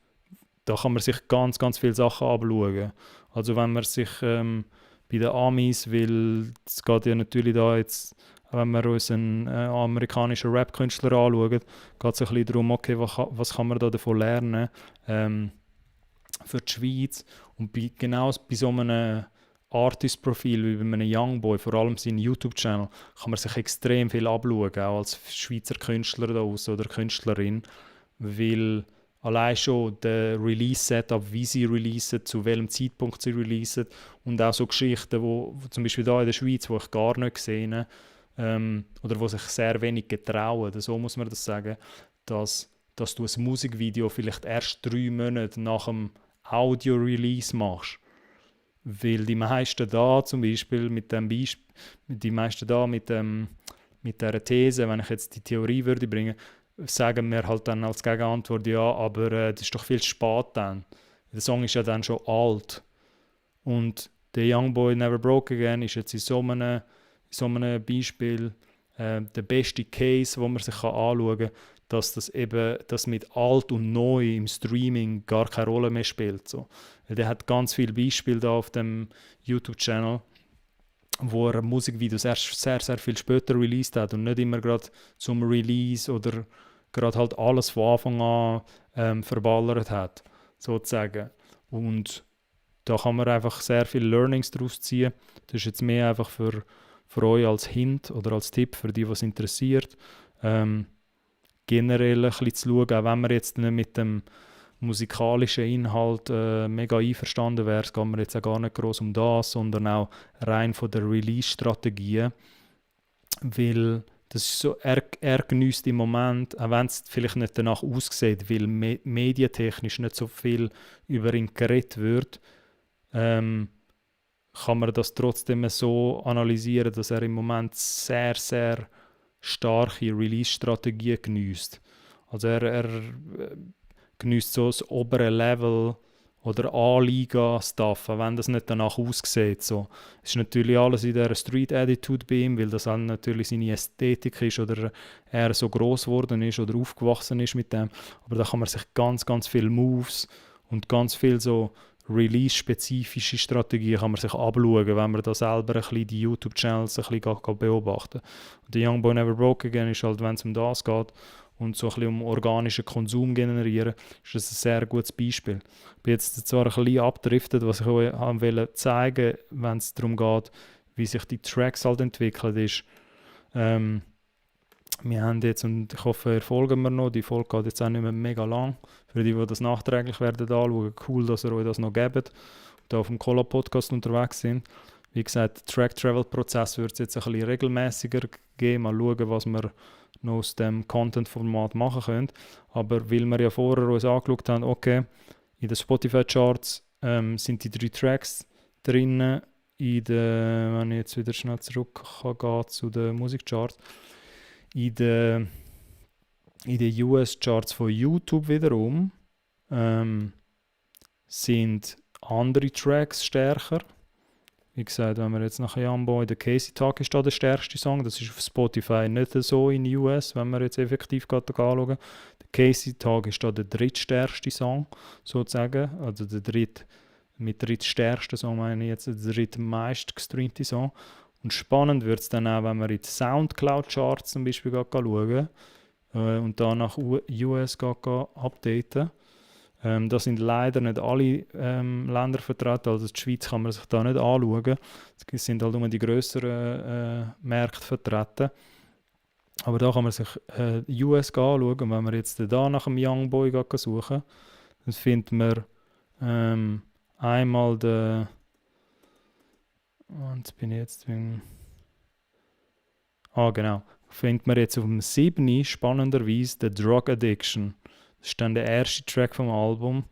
da kann man sich ganz, ganz viele Sachen anschauen. Also wenn man sich bei den Amis, weil es geht ja natürlich da jetzt, wenn wir uns einen amerikanischen Rap-Künstler anschauen, geht es ein bisschen darum, okay, was kann man da davon lernen für die Schweiz. Und genau bei so einem Artist-Profil wie bei einem Youngboy, vor allem seinen YouTube-Channel, kann man sich extrem viel abschauen, auch als Schweizer Künstler da aus oder Künstlerin, weil allein schon der Release-Setup, wie sie releasen, zu welchem Zeitpunkt sie releasen und auch so Geschichten, wo zum Beispiel da in der Schweiz, wo ich gar nicht sehe, oder wo sich sehr wenig getrauen, so muss man das sagen, dass du ein Musikvideo vielleicht erst 3 Monate nach dem Audio-Release machst. Weil die meisten da zum Beispiel mit dieser These, wenn ich jetzt die Theorie würde bringen, sagen wir halt dann als Gegenantwort, ja, aber das ist doch viel zu spät dann. Der Song ist ja dann schon alt. Und der Young Boy Never Broke Again ist jetzt in so einem Beispiel der beste Case, wo man sich anschauen kann, dass das eben das mit alt und neu im Streaming gar keine Rolle mehr spielt. So. Der hat ganz viele Beispiele da auf dem YouTube-Channel, wo er Musikvideos erst sehr, sehr viel später released hat und nicht immer gerade zum Release oder gerade halt alles von Anfang an verballert hat, sozusagen. Und da kann man einfach sehr viele Learnings daraus ziehen. Das ist jetzt mehr einfach für euch als Hint oder als Tipp für die, was interessiert. Generell ein bisschen zu schauen, auch wenn man jetzt nicht mit dem musikalischen Inhalt mega einverstanden wäre, es geht mir jetzt auch gar nicht groß um das, sondern auch rein von der Release-Strategie, weil das ist so, er geniesst im Moment, auch wenn es vielleicht nicht danach aussieht, weil medientechnisch nicht so viel über ihn geredet wird, kann man das trotzdem so analysieren, dass er im Moment sehr, sehr starke Release-Strategie geniesst. Also er geniesst so das obere Level oder A-Liga-Stuff, wenn das nicht danach aussieht. So. Es ist natürlich alles in dieser Street-Attitude bei ihm, weil das halt natürlich seine Ästhetik ist oder er so gross geworden ist oder aufgewachsen ist mit dem. Aber da kann man sich ganz, ganz viele Moves und ganz viel so Release-spezifische Strategien kann man sich abschauen, wenn man da selber ein bisschen die YouTube-Channels ein bisschen beobachten. Und der Young Boy Never Broke Again ist halt, wenn es um das geht und so ein bisschen um organischen Konsum generieren, ist das ein sehr gutes Beispiel. Ich bin jetzt zwar ein bisschen abgedriftet, was ich euch zeigen wollte, wenn es darum geht, wie sich die Tracks halt entwickeln, ist, wir haben jetzt, und ich hoffe, ihr folgt mir noch, die Folge geht jetzt auch nicht mehr mega lang. Für die das nachträglich werden anschauen, cool, dass ihr euch das noch gebt, da auf dem Cola-Podcast unterwegs sind. Wie gesagt, der Track-Travel-Prozess wird es jetzt ein bisschen regelmäßiger geben. Mal schauen, was wir noch aus dem Content-Format machen können. Aber weil wir ja vorher uns angeschaut haben, okay, in den Spotify-Charts sind die 3 Tracks drin. Wenn ich jetzt wieder schnell zurück kann, zu den Musikcharts. In den US-Charts von YouTube wiederum sind andere Tracks stärker. Wie gesagt, wenn wir jetzt nach Young Boy, der Casey Talk ist da der stärkste Song. Das ist auf Spotify nicht so in den US, wenn wir jetzt effektiv anschauen. Der Casey Talk ist da der drittstärkste Song, sozusagen. Also mit drittstärksten Song meine ich jetzt der drittmeist gestreamte Song. Und spannend wird es dann auch, wenn wir in die Soundcloud-Charts zum Beispiel schauen und da nach US updaten. Da sind leider nicht alle Länder vertreten, also die Schweiz kann man sich da nicht anschauen. Es sind halt nur die grösseren Märkte vertreten. Aber da kann man sich US anschauen. Und wenn wir jetzt da nach dem Young Boy suchen, dann findet man einmal den... Und jetzt bin ich jetzt wegen... genau. Findet man jetzt auf dem 7. spannenderweise The Drug Addiction. Das ist dann der erste Track vom Album.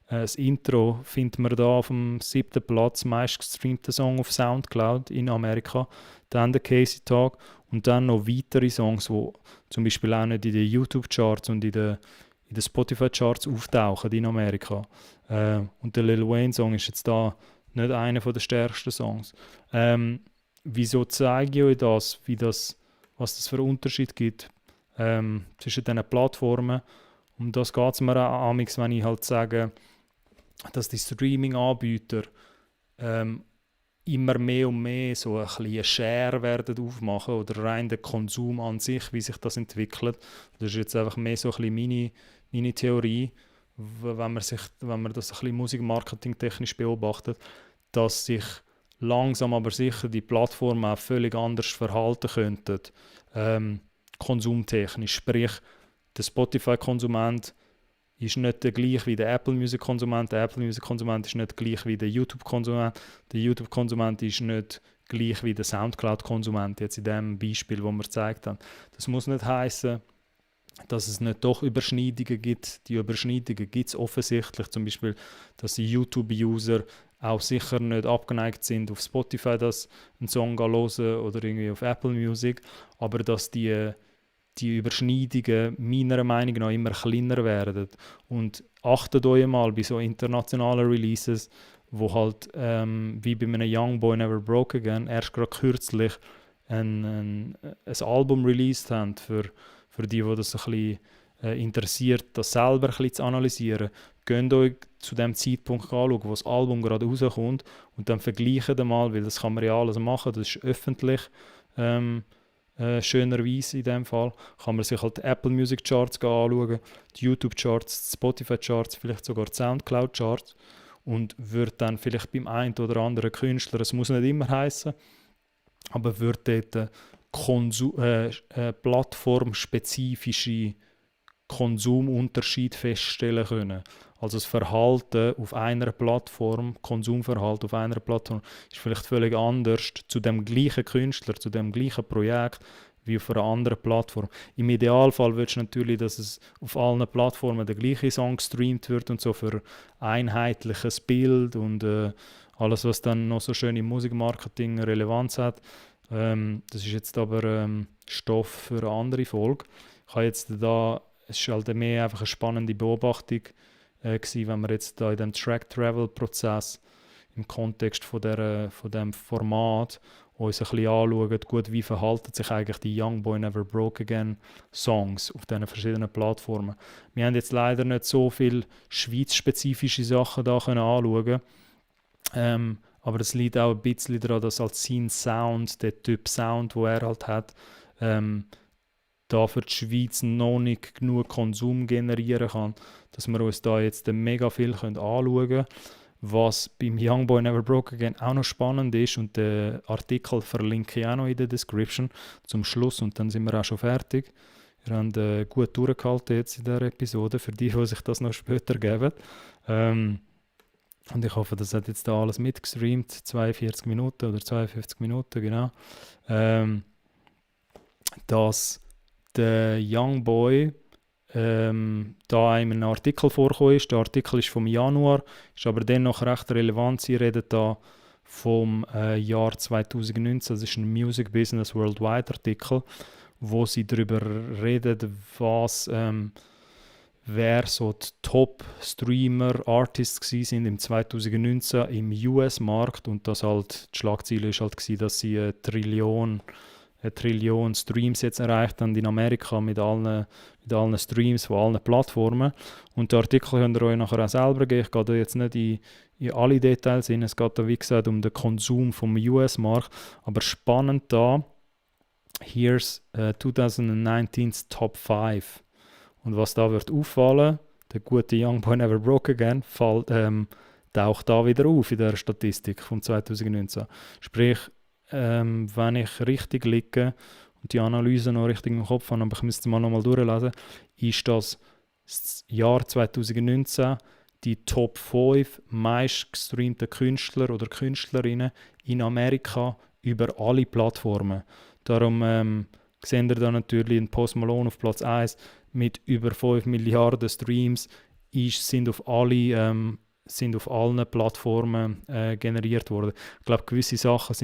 Das Intro findet man da auf dem 7. Platz, meistgestreamter Song auf Soundcloud in Amerika. Dann der Casey Talk und dann noch weitere Songs, die zum Beispiel auch nicht in den YouTube-Charts und in den Spotify-Charts auftauchen in Amerika. Und der Lil Wayne-Song ist jetzt da nicht einer der stärksten Songs. Wieso zeige ich euch das, was das für einen Unterschied gibt zwischen diesen Plattformen? Um das geht es mir auch amigs, wenn ich halt sage, dass die Streaming-Anbieter immer mehr und mehr so ein bisschen eine Share werden aufmachen oder rein der Konsum an sich, wie sich das entwickelt. Das ist jetzt einfach mehr so ein bisschen meine Theorie, wenn man das ein bisschen musikmarketingtechnisch beobachtet, dass sich langsam aber sicher die Plattformen auch völlig anders verhalten könnten, konsumtechnisch. Sprich, der Spotify-Konsument ist nicht der gleich wie der Apple Music-Konsument. Der Apple Music-Konsument ist nicht gleich wie der YouTube-Konsument. Der YouTube-Konsument ist nicht gleich wie der Soundcloud-Konsument, jetzt in dem Beispiel, das wir gezeigt haben. Das muss nicht heißen, dass es nicht doch Überschneidungen gibt. Die Überschneidungen gibt es offensichtlich. Zum Beispiel, dass die YouTube-User auch sicher nicht abgeneigt sind, auf Spotify einen Song zu hören oder irgendwie auf Apple Music. Aber dass die die Überschneidungen meiner Meinung nach immer kleiner werden. Und achtet euch mal bei so internationalen Releases, wo halt wie bei einem Young Boy Never Broke Again erst gerade kürzlich ein Album released haben, für die das ein bisschen interessiert, das selber ein bisschen zu analysieren. Geht euch zu dem Zeitpunkt anschauen, wo das Album gerade rauskommt und dann vergleichen mal, weil das kann man ja alles machen, das ist öffentlich, schönerweise in dem Fall, kann man sich halt die Apple Music Charts anschauen, die YouTube Charts, die Spotify Charts, vielleicht sogar die Soundcloud Charts und wird dann vielleicht beim einen oder anderen Künstler, es muss nicht immer heißen, aber wird dort plattformspezifische Konsumunterschied feststellen können. Also das Verhalten auf einer Plattform, Konsumverhalten auf einer Plattform, ist vielleicht völlig anders zu dem gleichen Künstler, zu dem gleichen Projekt wie auf einer anderen Plattform. Im Idealfall willst du natürlich, dass es auf allen Plattformen der gleiche Song gestreamt wird und so für einheitliches Bild und alles, was dann noch so schön im Musikmarketing Relevanz hat. Das ist jetzt aber Stoff für eine andere Folge. Ich habe jetzt da, es war halt mehr einfach eine spannende Beobachtung gewesen, wenn wir jetzt da in dem Track-Travel-Prozess im Kontext von dem Format uns ein bisschen anschauen, gut, wie verhalten sich eigentlich die Young Boy Never Broke Again Songs auf diesen verschiedenen Plattformen. Wir haben jetzt leider nicht so viele schweizspezifische Sachen da anschauen können. Aber es liegt auch ein bisschen daran, dass halt sein Sound, der Typ Sound, den er halt hat, da für die Schweiz noch nicht genug Konsum generieren kann, dass wir uns da jetzt mega viel anschauen können. Was beim Young Boy Never Broke Again auch noch spannend ist, und den Artikel verlinke ich auch noch in der Description zum Schluss und dann sind wir auch schon fertig. Wir haben gut durchgehalten jetzt in dieser Episode, für die sich das noch später geben. Und ich hoffe, das hat jetzt da alles mitgestreamt, 42 Minuten oder 52 Minuten, genau. Dass der Young Boy da in einem Artikel vorgekommen ist. Der Artikel ist vom Januar, ist aber dennoch recht relevant. Sie reden da vom Jahr 2019, das ist ein Music Business Worldwide Artikel, wo sie darüber reden, was wer so die Top-Streamer, Artists sind im 2019 im US-Markt, und das halt, die Schlagzeile ist halt gewesen, dass sie eine Trillion Streams jetzt erreicht haben in Amerika mit allen Streams von allen Plattformen. Und den Artikel könnt ihr euch nachher auch selber geben. Ich gehe da jetzt nicht in alle Details hin. Es geht da, wie gesagt, um den Konsum vom US-Markt. Aber spannend da, here's 2019's Top 5. Und was da wird auffallen, der gute Young Boy Never Broke Again taucht da wieder auf in der Statistik von 2019. Sprich, wenn ich richtig liege und die Analyse noch richtig im Kopf habe, aber ich müsste mal nochmal durchlesen, ist das Jahr 2019 die Top 5 meistgestreamten Künstler oder Künstlerinnen in Amerika über alle Plattformen. Darum sehen wir da natürlich einen Post Malone auf Platz 1 mit über 5 Milliarden Streams, sind auf allen Plattformen generiert worden. Ich glaube, gewisse Sachen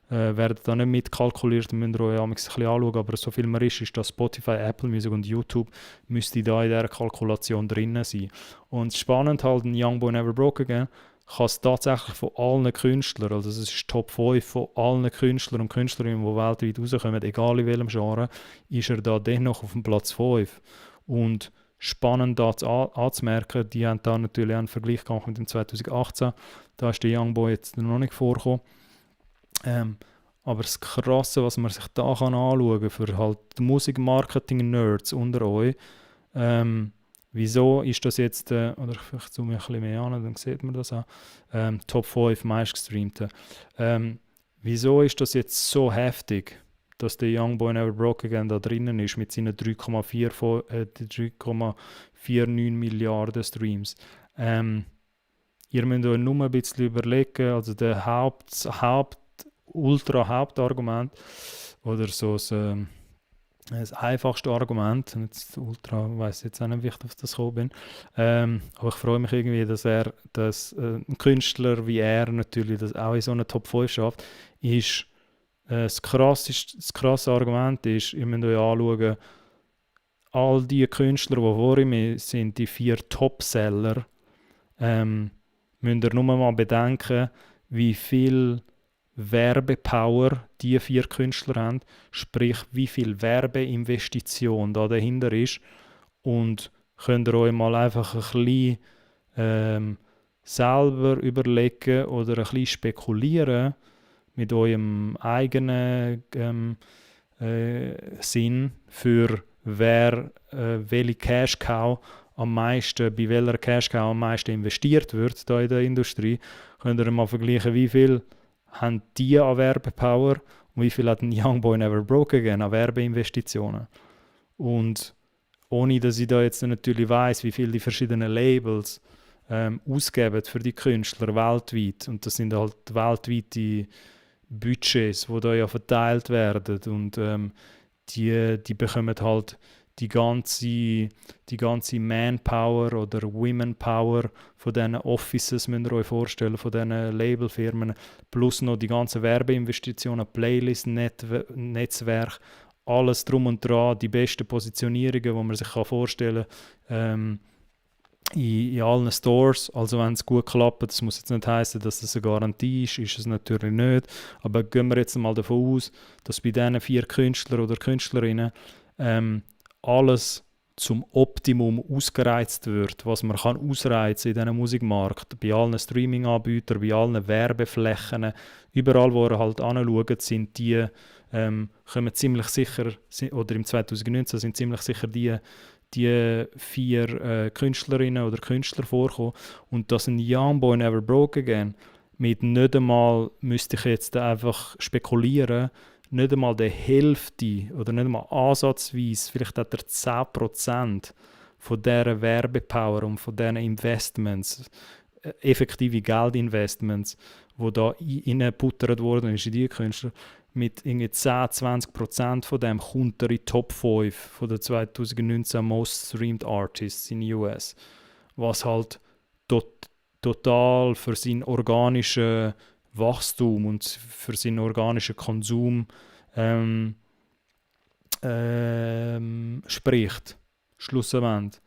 werden da nicht mitkalkuliert, müsst ihr euch ein bisschen anschauen, aber so viel mehr ist das Spotify, Apple Music und YouTube müsste da in dieser Kalkulation drin sein. Und spannend halt, ein Young Boy Never Broke Again kann es tatsächlich von allen Künstlern, also es ist Top 5 von allen Künstlern und Künstlerinnen, die weltweit rauskommen, egal in welchem Genre, ist er da dennoch auf dem Platz 5. Und spannend da anzumerken, die haben da natürlich einen Vergleich gemacht mit dem 2018, da ist der Young Boy jetzt noch nicht vorgekommen. Aber das Krasse, was man sich da anschauen kann, für halt die Musikmarketing-Nerds unter euch, wieso ist das jetzt, oder ich zoome ein bisschen mehr an, dann sieht man das auch, Top 5 meistgestreamte. Wieso ist das jetzt so heftig, dass der Young Boy Never Broke Again da drinnen ist mit seinen 3,49 Milliarden Streams? Ihr müsst euch nur ein bisschen überlegen, also der Hauptargument oder so das einfachste Argument, jetzt Ultra, ich weiss jetzt auch nicht, wie ich auf das gekommen bin, aber ich freue mich irgendwie, dass ein Künstler wie er natürlich das auch in so einer Top 5 schafft, ist Das krasse Argument ist, ihr müsst euch anschauen, all die Künstler, die vor mir sind, die 4 Topseller, müsst ihr nur mal bedenken, wie viel Werbepower die 4 Künstler haben, sprich wie viel Werbeinvestition da dahinter ist, und könnt ihr euch mal einfach ein bisschen selber überlegen oder ein bisschen spekulieren mit eurem eigenen Sinn für wer welche Cash Cow am meisten, bei welcher Cash Cow am meisten investiert wird da in der Industrie, könnt ihr mal vergleichen, wie viel haben die an Werbepower und wie viel hat ein Young Boy Never Broke Again an Werbeinvestitionen. Und ohne dass ich da jetzt natürlich weiss, wie viel die verschiedenen Labels ausgeben für die Künstler weltweit, und das sind halt weltweite Budgets, die da ja verteilt werden, und die bekommen halt die ganze Manpower oder Womenpower von diesen Offices, müsst ihr euch vorstellen, von diesen Labelfirmen, plus noch die ganzen Werbeinvestitionen, Playlist, Netzwerk, alles drum und dran, die besten Positionierungen, die man sich vorstellen kann, in allen Stores. Also wenn es gut klappt, das muss jetzt nicht heißen, dass das eine Garantie ist es natürlich nicht, aber gehen wir jetzt mal davon aus, dass bei diesen 4 Künstlern oder Künstlerinnen alles zum Optimum ausgereizt wird, was man kann ausreizen in diesem Musikmarkt, bei allen Streaming-Anbietern, bei allen Werbeflächen, überall, wo ihr halt anschaut, sind die, kommen ziemlich sicher, oder im 2019 sind ziemlich sicher die 4 Künstlerinnen oder Künstler vorkommen, und dass ein Young Boy Never Broke Again mit nicht einmal, müsste ich jetzt einfach spekulieren, nicht einmal der Hälfte oder nicht einmal ansatzweise, vielleicht hat er 10% von dieser Werbepower und von diesen Investments, effektive Geldinvestments, die da reingebuttert worden ist in die Künstler, mit 10-20% von dem kommt er in die Top 5 von den 2019 Most Streamed Artists in den US. Was halt total für seinen organischen Wachstum und für seinen organischen Konsum spricht. Schlussendlich.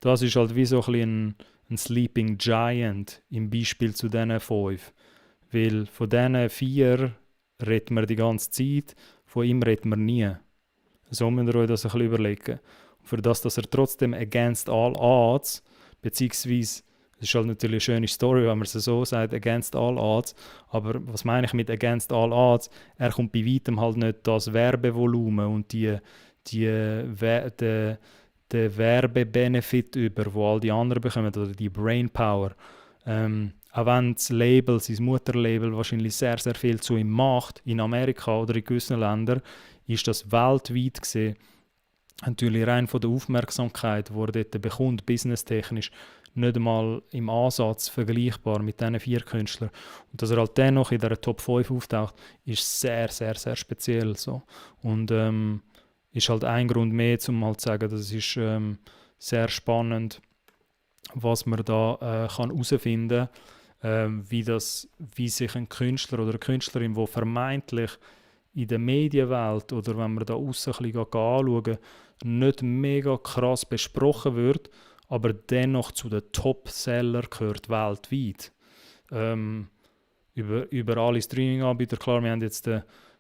Das ist halt wie so ein bisschen ein Sleeping Giant im Beispiel zu diesen 5. Weil von diesen 4 redet man die ganze Zeit, von ihm redet man nie. So müsst ihr euch das ein bisschen überlegen. Und für das, dass er trotzdem against all odds, beziehungsweise, es ist halt natürlich eine schöne Story, wenn man es so sagt, against all odds, aber was meine ich mit against all odds? Er kommt bei weitem halt nicht das Werbevolumen und den Werbebenefit über, wo all die anderen bekommen, oder die Brainpower. Auch wenn das Label, sein Mutterlabel, wahrscheinlich sehr, sehr viel zu ihm macht, in Amerika oder in gewissen Ländern, ist das weltweit gesehen natürlich rein von der Aufmerksamkeit, die er dort bekommt, businesstechnisch, nicht einmal im Ansatz vergleichbar mit diesen 4 Künstlern. Und dass er halt dennoch in dieser Top 5 auftaucht, ist sehr, sehr, sehr speziell. So. Und ist halt ein Grund mehr, um halt zu sagen, das ist sehr spannend, was man da herausfinden kann, wie sich ein Künstler oder eine Künstlerin, die vermeintlich in der Medienwelt oder wenn man da aussen ein bisschen anschauen, nicht mega krass besprochen wird, aber dennoch zu den Top-Seller gehört weltweit. Über alle Streaming-Anbieter, klar, wir haben jetzt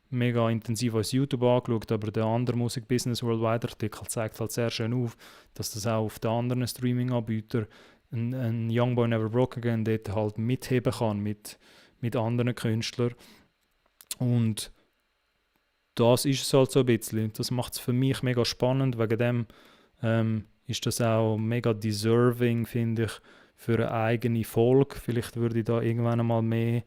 mega intensiv als YouTube angeschaut, aber der andere Music Business Worldwide Artikel zeigt halt sehr schön auf, dass das auch auf den anderen Streaming-Anbietern ein Young Boy Never Broke Again dort halt mitheben kann mit anderen Künstlern. Und das ist es halt so ein bisschen. Das macht es für mich mega spannend, wegen dem ist das auch mega deserving, finde ich, für eine eigene Folge. Vielleicht würde ich da irgendwann einmal mehr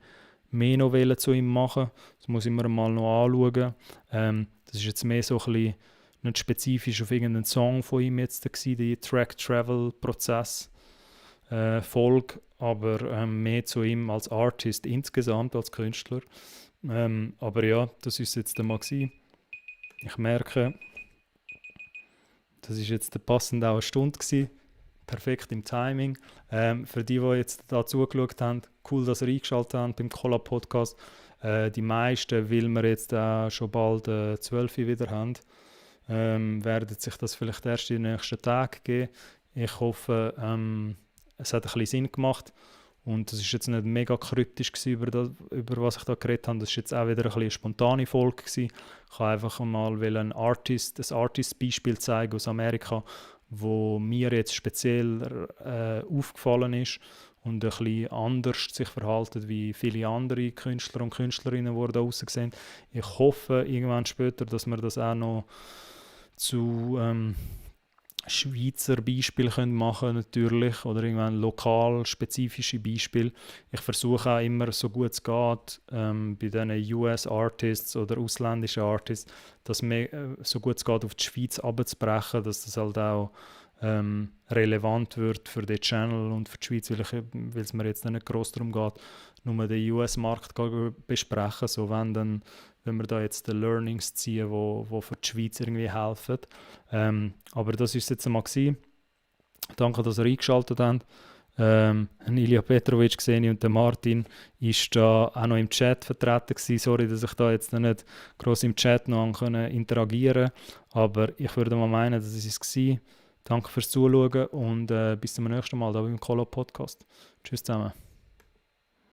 Novellen zu ihm machen. Das muss ich mir mal noch anschauen. Das ist jetzt mehr so ein bisschen nicht spezifisch auf irgendeinen Song von ihm jetzt gewesen, die Track-Travel-Prozess Folge, aber mehr zu ihm als Artist insgesamt, als Künstler. Aber ja, das ist jetzt mal gewesen. Ich merke, das ist jetzt passend auch eine Stunde gewesen. Perfekt im Timing. Für die jetzt da zugeschaut haben, cool, dass ihr eingeschaltet habt beim Collab Podcast. Die meisten, weil wir jetzt auch schon bald 12 wieder haben, werden sich das vielleicht erst in den nächsten Tagen geben. Ich hoffe, es hat ein bisschen Sinn gemacht. Und das ist jetzt nicht mega kryptisch gewesen, über was ich da geredet habe. Das ist jetzt auch wieder ein bisschen eine spontane Folge gewesen. Ich habe einfach mal ein Artist-Beispiel zeigen aus Amerika, wo mir jetzt speziell aufgefallen ist und ein bisschen anders sich verhalten wie viele andere Künstler und Künstlerinnen, die da draussen sehen. Ich hoffe irgendwann später, dass wir das auch noch zu Schweizer Beispiele machen können natürlich, oder irgendwann lokal spezifische Beispiele. Ich versuche auch immer, so gut es geht, bei diesen US-Artists oder ausländischen Artists, dass so gut es geht auf die Schweiz abzubrechen, dass das halt auch relevant wird für den Channel und für die Schweiz, weil es mir jetzt nicht gross darum geht, nur den US-Markt besprechen, so wenn wir da jetzt die Learnings ziehen, die für die Schweiz irgendwie helfen. Aber das war es jetzt einmal gewesen. Danke, dass ihr eingeschaltet habt. Ilja Petrovic gesehen und der Martin ist da auch noch im Chat vertreten gewesen. Sorry, dass ich da jetzt nicht gross im Chat noch interagieren konnte, aber ich würde mal meinen, das ist es gewesen. Danke fürs Zuschauen und bis zum nächsten Mal da beim Colo Podcast. Tschüss zusammen.